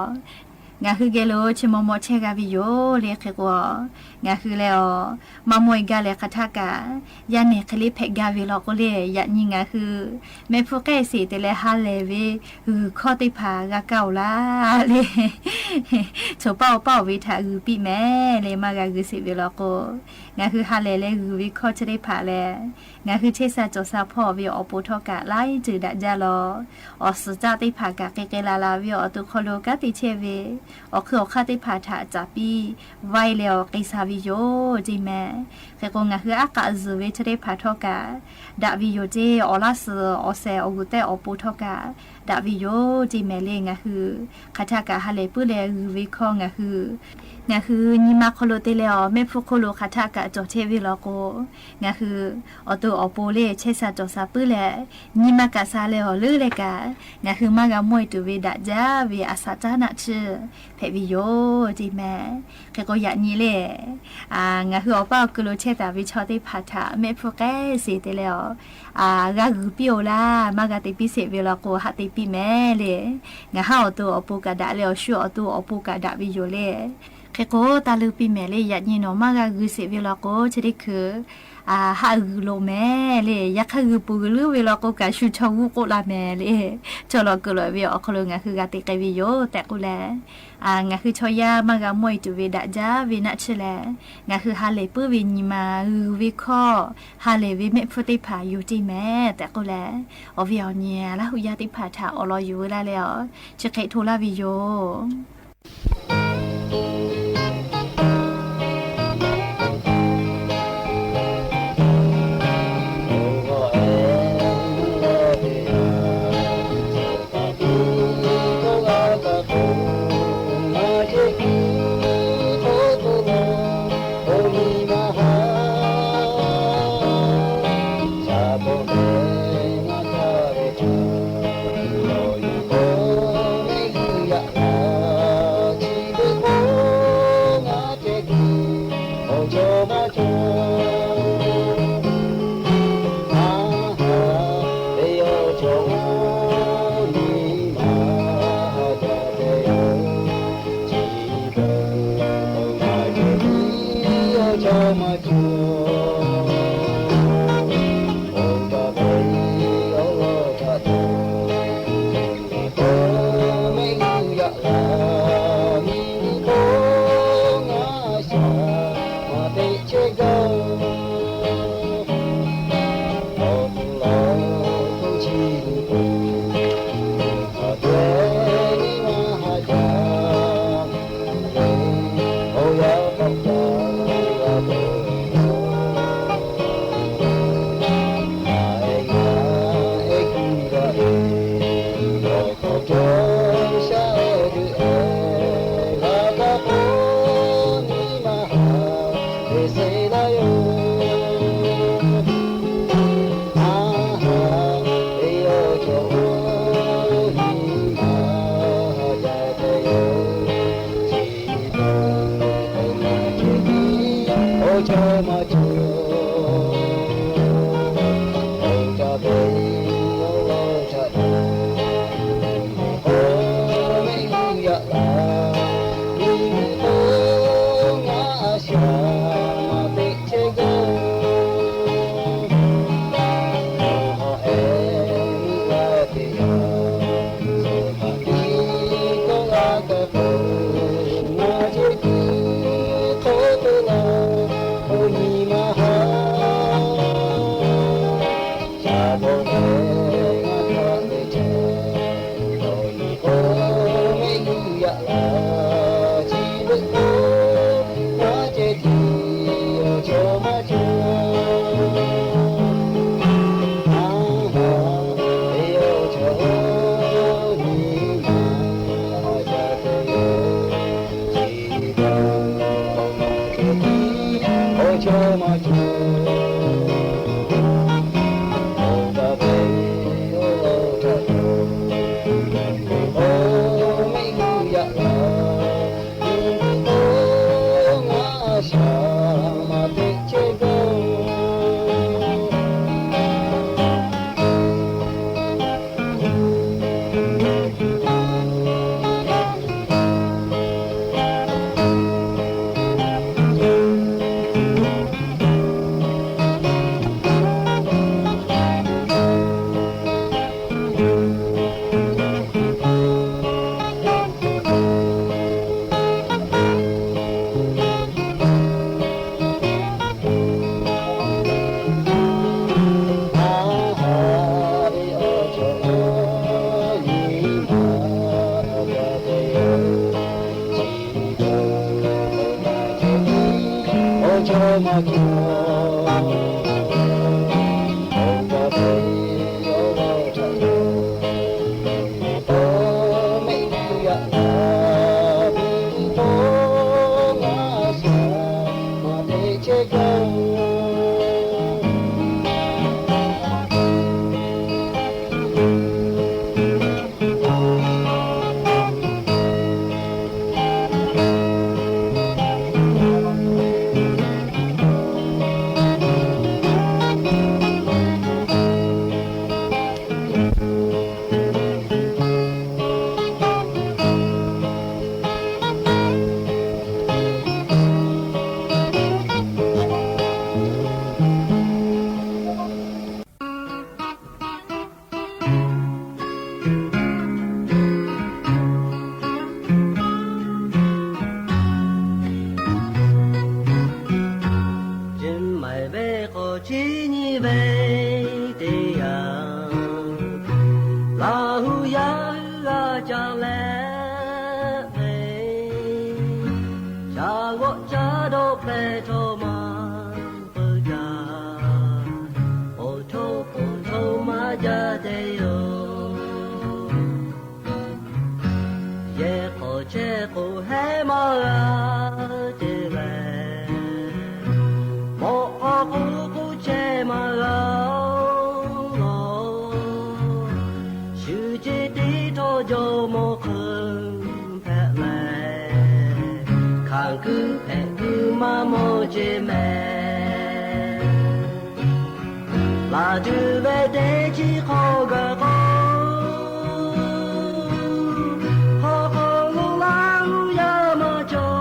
ngaˬ hui geh lo chi maw maw chehˇ g'a ve yoˬ le. Hk'e k'o, ngaˬ hui leh awˬ maˇ mawˇ e gaˇ leh hk'aˬ htaˆ kaꞈ yaˇ nehˬ hk'e le hpehꞈ gaˇ ve law k'o le, yaꞈ nyi ngaˬ hui mehˆ hpfuhˇ k'ehˆ sheˍ te leh ha lehˬ ve g'uiˬ hkawˇ teˇ hpaˍ g'a kaˇ oˬ laˇ le. Choˬ paˇ oˬ paˇ oˬ ve htaꞈ g'uiˬ piˇ mehˍ le, maˇ g'a g'uiˬ sheˍ ve law k'o, ngaˬ hui ha lehˬ leh g'uiˬ ve hkawˇ chi teˇ hpaˍ leh, ngaˬ hui chehˇ sha cawˬ sha hpawˇ ve awˬ pon htawˇ kaꞈ laiˉ ceuˬ daꞈ jaˇ law. Awˬ suhˍ caˆ teˇ hpaˍ kaꞈ k'ai k'ai la la ve awˬ to hk'aw lo kanˉ te chehˇ ve, awˬ hkui awˬ hk'aˇ teˇ hpaˍ htaꞈ caˍ piˇ vaiˇ leh awˬ k'ai sha ve yoˬ ceˇ mehˍ. Hk'e k'o, ngaˬ hui aˉ k'aꞈ zuhˬ ve chi teˇ hpaˍ htawˇ kaꞈ daꞈ ve yoˬ ceˇ. Awˬ laˇ suhˍ awˬ shehˍ awˬ g'uˬ tehˇ awˬ pon htawˇ kaꞈ daꞈ ve yoˬ ceˇ mehˍ le. Ngaˬ hui hk'aˬ htaˆ kaꞈ ha lehˬ puiˉ leh g'uiˬ ve hkawˇ ngaˬ hui, ngaˬ hui nyi ma hk'aw lo te leh awˬ mehˆ hpfuhˇ hk'oˆ lo hk'aˬ htaˆ kaꞈ cawˬ chehˇ ve law k'o, ngaˬ hui awˬ to awˬ pon le chehˇ sha cawˬ sha puiˉ leh, nyi ma kaꞈ sha leh awˬ leuˉ leh kaꞈ, ngaˬ hui maˇ g'a mawˇ e tuˬ ve daꞈ jaˇ ve a shaꞈ caˉ naˆ tsuhˇ hpehꞈ ve yoˬ ceˇ mehˍ. Hk'e k'o, yaꞈ nyi le ngaˬ hui awˬ paˇ awˬ ku lo chehˇ taˍ ve chaw teˇ hpaˍ htaꞈ mehˆ hpfuhˇ k'ehˆ sheˍ te leh awˬ g'a g'uiˬ piˇ oˬ laˇ, maˇ g'a te piˇ sheˍ ve law k'o, haꞈ te piˇ mehˍ le. Ngaˬ haˉ awˬ to awˬ pon kaꞈ daꞈ leh awˬ shu awˬ to awˬ pon kaꞈ daꞈ ve yoˬ le. Hk'e k'o, taˇ leuˇ piˇ mehˍ le. Yaꞈ nyi nawˬ maˇ g'a g'uiˬ sheˍ ve law k'o, chi teˇ hkui haꞈ g'uiˬ loˍ mehˍ le. Yaꞈ hk'aˇ g'uiˬ puiˬ g'uiˬ leuˉ ve law k'o kaꞈ, shu chaw g'uˇ k'oˆ la mehˍ le. Chaw lawˬ kuiˬ lawˬ ve awˬ hk'aw lo ngaˬ hui g'a te k'ai ve yoˬ tehꞈ k'oˆ leh, ngaˬ hui chaw yaˇ maˇ g'a mawˇ e tuˬ ve daꞈ jaˇ ve naˆ tsuhˇ leh, ngaˬ hui ha lehˬ puiˉ ve nyi ma g'uiˬ ve hkawˇ, ha lehˬ ve mehˆ hpfuhˇ teˇ hpaˍ yoˬ ceˇ mehˍ tehꞈ k'oˆ leh, awˬ viˉ awˬ nyi Laˇ huˍ yaˇ teˇ hpaˍ htaꞈ awˬ lawn yuˬ ve laˇ leh awˬ chi hk'e hto laˇ ve yoˬ. yaꞈ la, chi beuꞈ k'o, maˇ ceh tiˉ awˬ chawˇ maˇ cawˬ. Aˬ ha, e awˬ chawˇ nyi ma, a ca te yoˬ. Chi beuꞈ k'o, maˇ ceh tiˉ awˬ chawˇ maˇ cawˬ. Awˬ pa ve, awˬ htaꞈ k'oˆ, awˬ mehˆ g'uˇ yaꞈ la, nyi beuꞈ k'o, ngaˬ shaˍ maˇ teꞈ chehˇ gaˇ. Chi maiˬ ve k'awꞈ chi nyi ve teˇ yanˇ, Laˇ huˍ yaˇ hui g'a ca leh ve, shaˍ g'awꞈ caˇ dawˇ pehˍ htawˇ maˇ peuˬ jaˇ. Poˬ htoˇ poˬ htoˇ maˇ jaˇ te yoˬ. Yehˬ hk'awꞈ chehˇ k'o heˉ maˇ g'a te leh, mawꞈ k'aw k'oˆ k'oˆ chehˇ maˇ g'a laˬ. Shu ce teˇ htawˇ jawˇ mawˇ hk'eun hpehꞈ leh, hkanˍ kuiˬ hpehꞈ kuiˬ maˇ mawˬ ce mehˍ. Laˬ tuˬ ve teˇ chi hk'aw gaˬ k'o, hk'aw hk'aw lo Laˇ huˍ yaˇ maˇ cawˬ.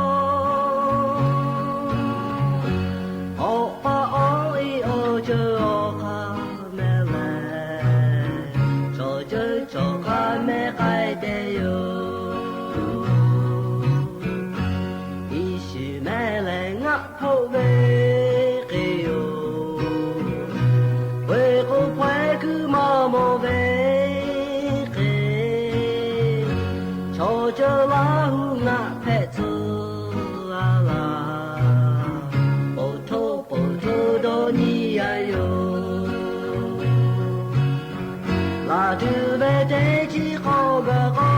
Awˬ pa awˬ e awˬ ceuˬ awˬ hk'aˇ mehˍ leh, chaw ceuˬ chaw hk'aˇ mehˍ k'ai te yoˬ. Iˉ shiˍ mehˍ leh ngaˆ hpoˆ ve hk'e yoˬ. Peuˬ k'o hpawehˇ kuiˬ maˇ mawˬ ve hk'e, chaw ceuˬ Laˇ huˍ ngaˆ hpehꞈ tcuh a laˬ. Poˬ htoˇ poˬ htoˇ dawˇ nyi a yoˬ. Laˬ tuˬ ve teˇ chi hk'aw gaˬ k'o,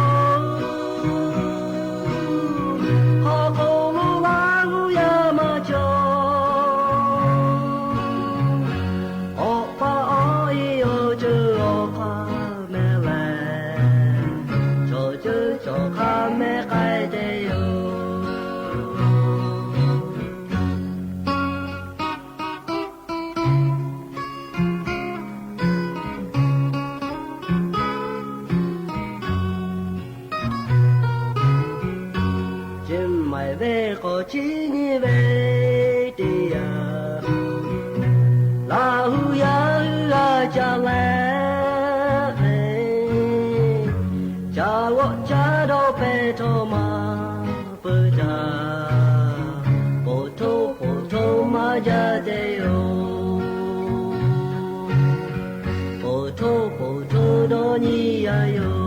hk'aw hk'aw lo Laˇ huˍ yaˇ maˇ cawˬ. Awˬ pa awˬ e awˬ ceuˬ awˬ hk'aˇ mehˍ leh, chaw ceuˬ chaw hk'aˇ mehˍ k'ai te yoˬ. Chi maiˬ ve k'awꞈ chi nyi ve teˇ yanˇ, Laˇ huˍ yaˇ hui g'a ca leh ve, shaˍ g'awꞈ caˇ dawˇ pehˍ htawˇ maˇ peuˬ jaˇ. Poˬ htoˇ poˬ htoˇ maˇ jaˇ te yoˬ. Poˬ htoˇ poˬ htoˇ dawˇ nyi a yoˬ.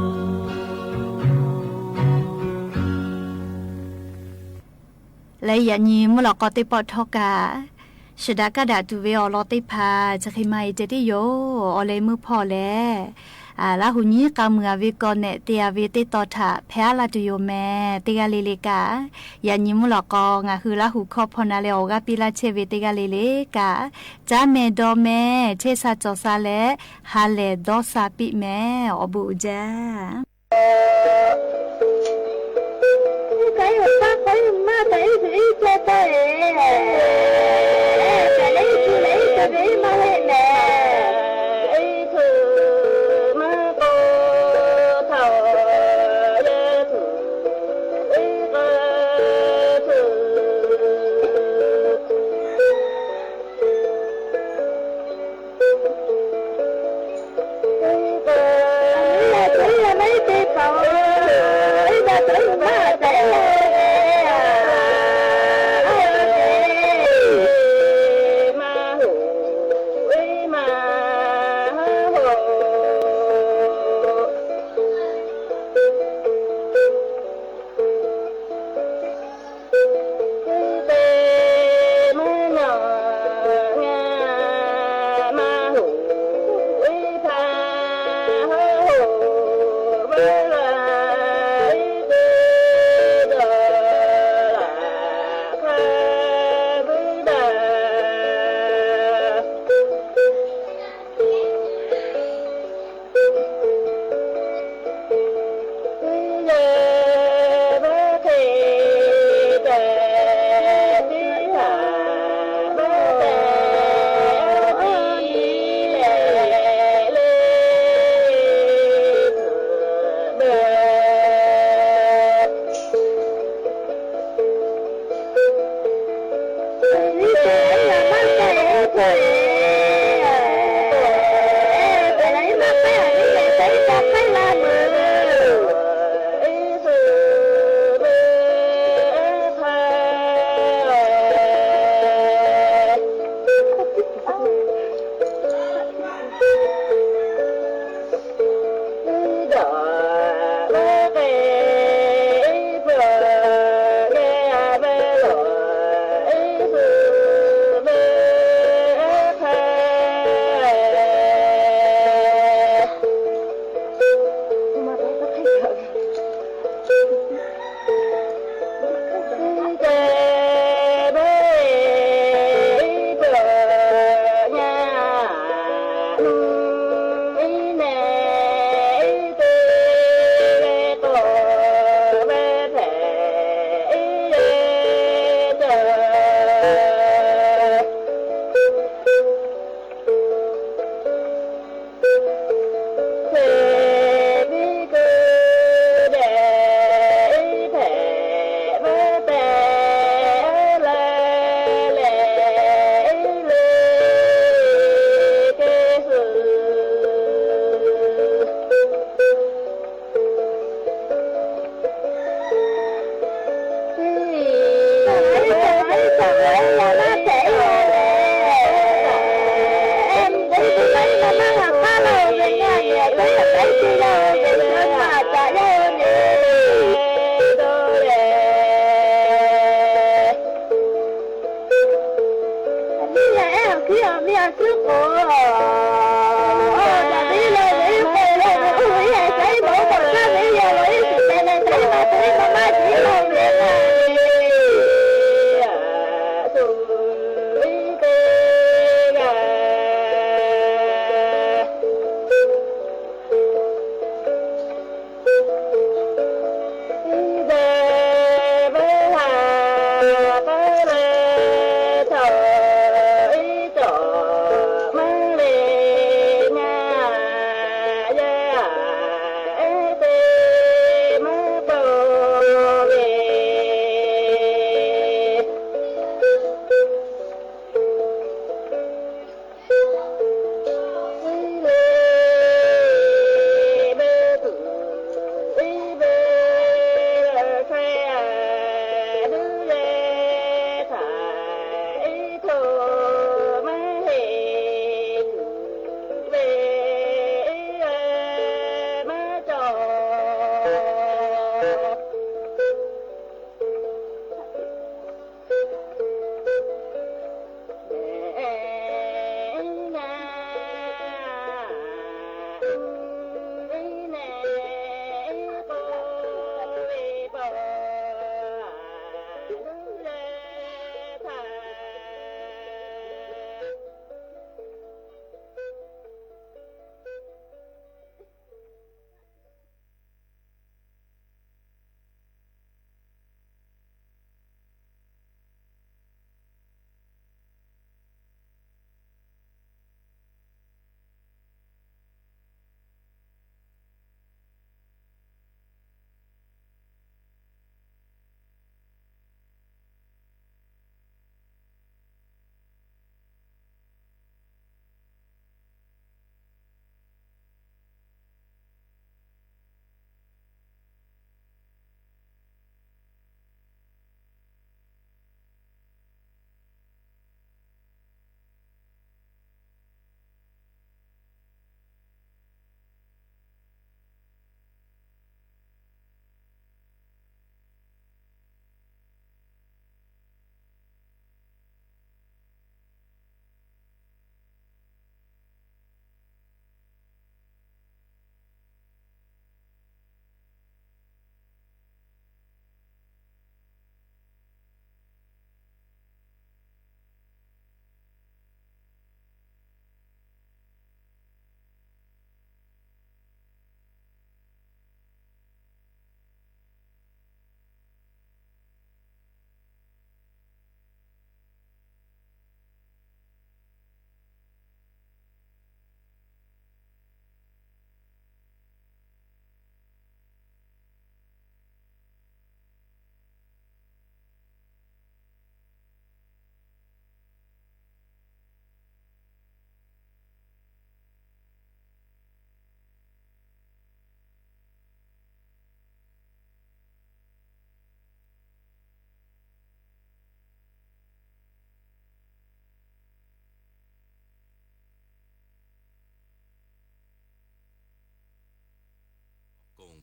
Leh yaꞈ nyi mvuhˇ lawꞈ k'aw teˇ pawˆ htawˇ kaꞈ, shiˍ daꞈ kaˇ daꞈ tuˬ ve awˬ lawn teˇ hpaˍ chi hk'e maˇ e ceh tiˉ yoˬ. Awˬ leh meuˇ hpawˇ leh, Laˇ huˍ nyiˉ k'a muiˬ a ve kawˬ nehˬ te a ve teˇ tawn htaꞈ hpehˇ aˉ laˇ tuˬ yoˬ mehˍ. Teˇ g'aˇ le le kaꞈ, yaꞈ nyi mvuhˇ lawꞈ k'aw ngaˬ hui Laˇ huˍ hkawˇ hpawˇ na leh awˬ g'aˇ piˇ laˇ chehˇ ve teˇ g'aˇ le le kaꞈ, caˉ meh dawˇ meh chehˇ sha cawˬ sha leh, ha lehˬ dawˇ sha piˇ meh. Awˬ bon uiˍ jaˇ.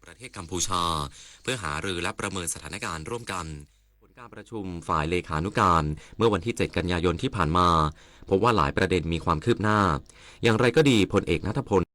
ประเทศกัมพูชา เพื่อหารือและประเมินสถานการณ์ร่วมกัน ผลการประชุมฝ่ายเลขานุการเมื่อวันที่ เจ็ด กันยายนที่ผ่านมา พบว่าหลายประเด็นมีความคืบหน้า อย่างไรก็ดี พลเอกณัฐพล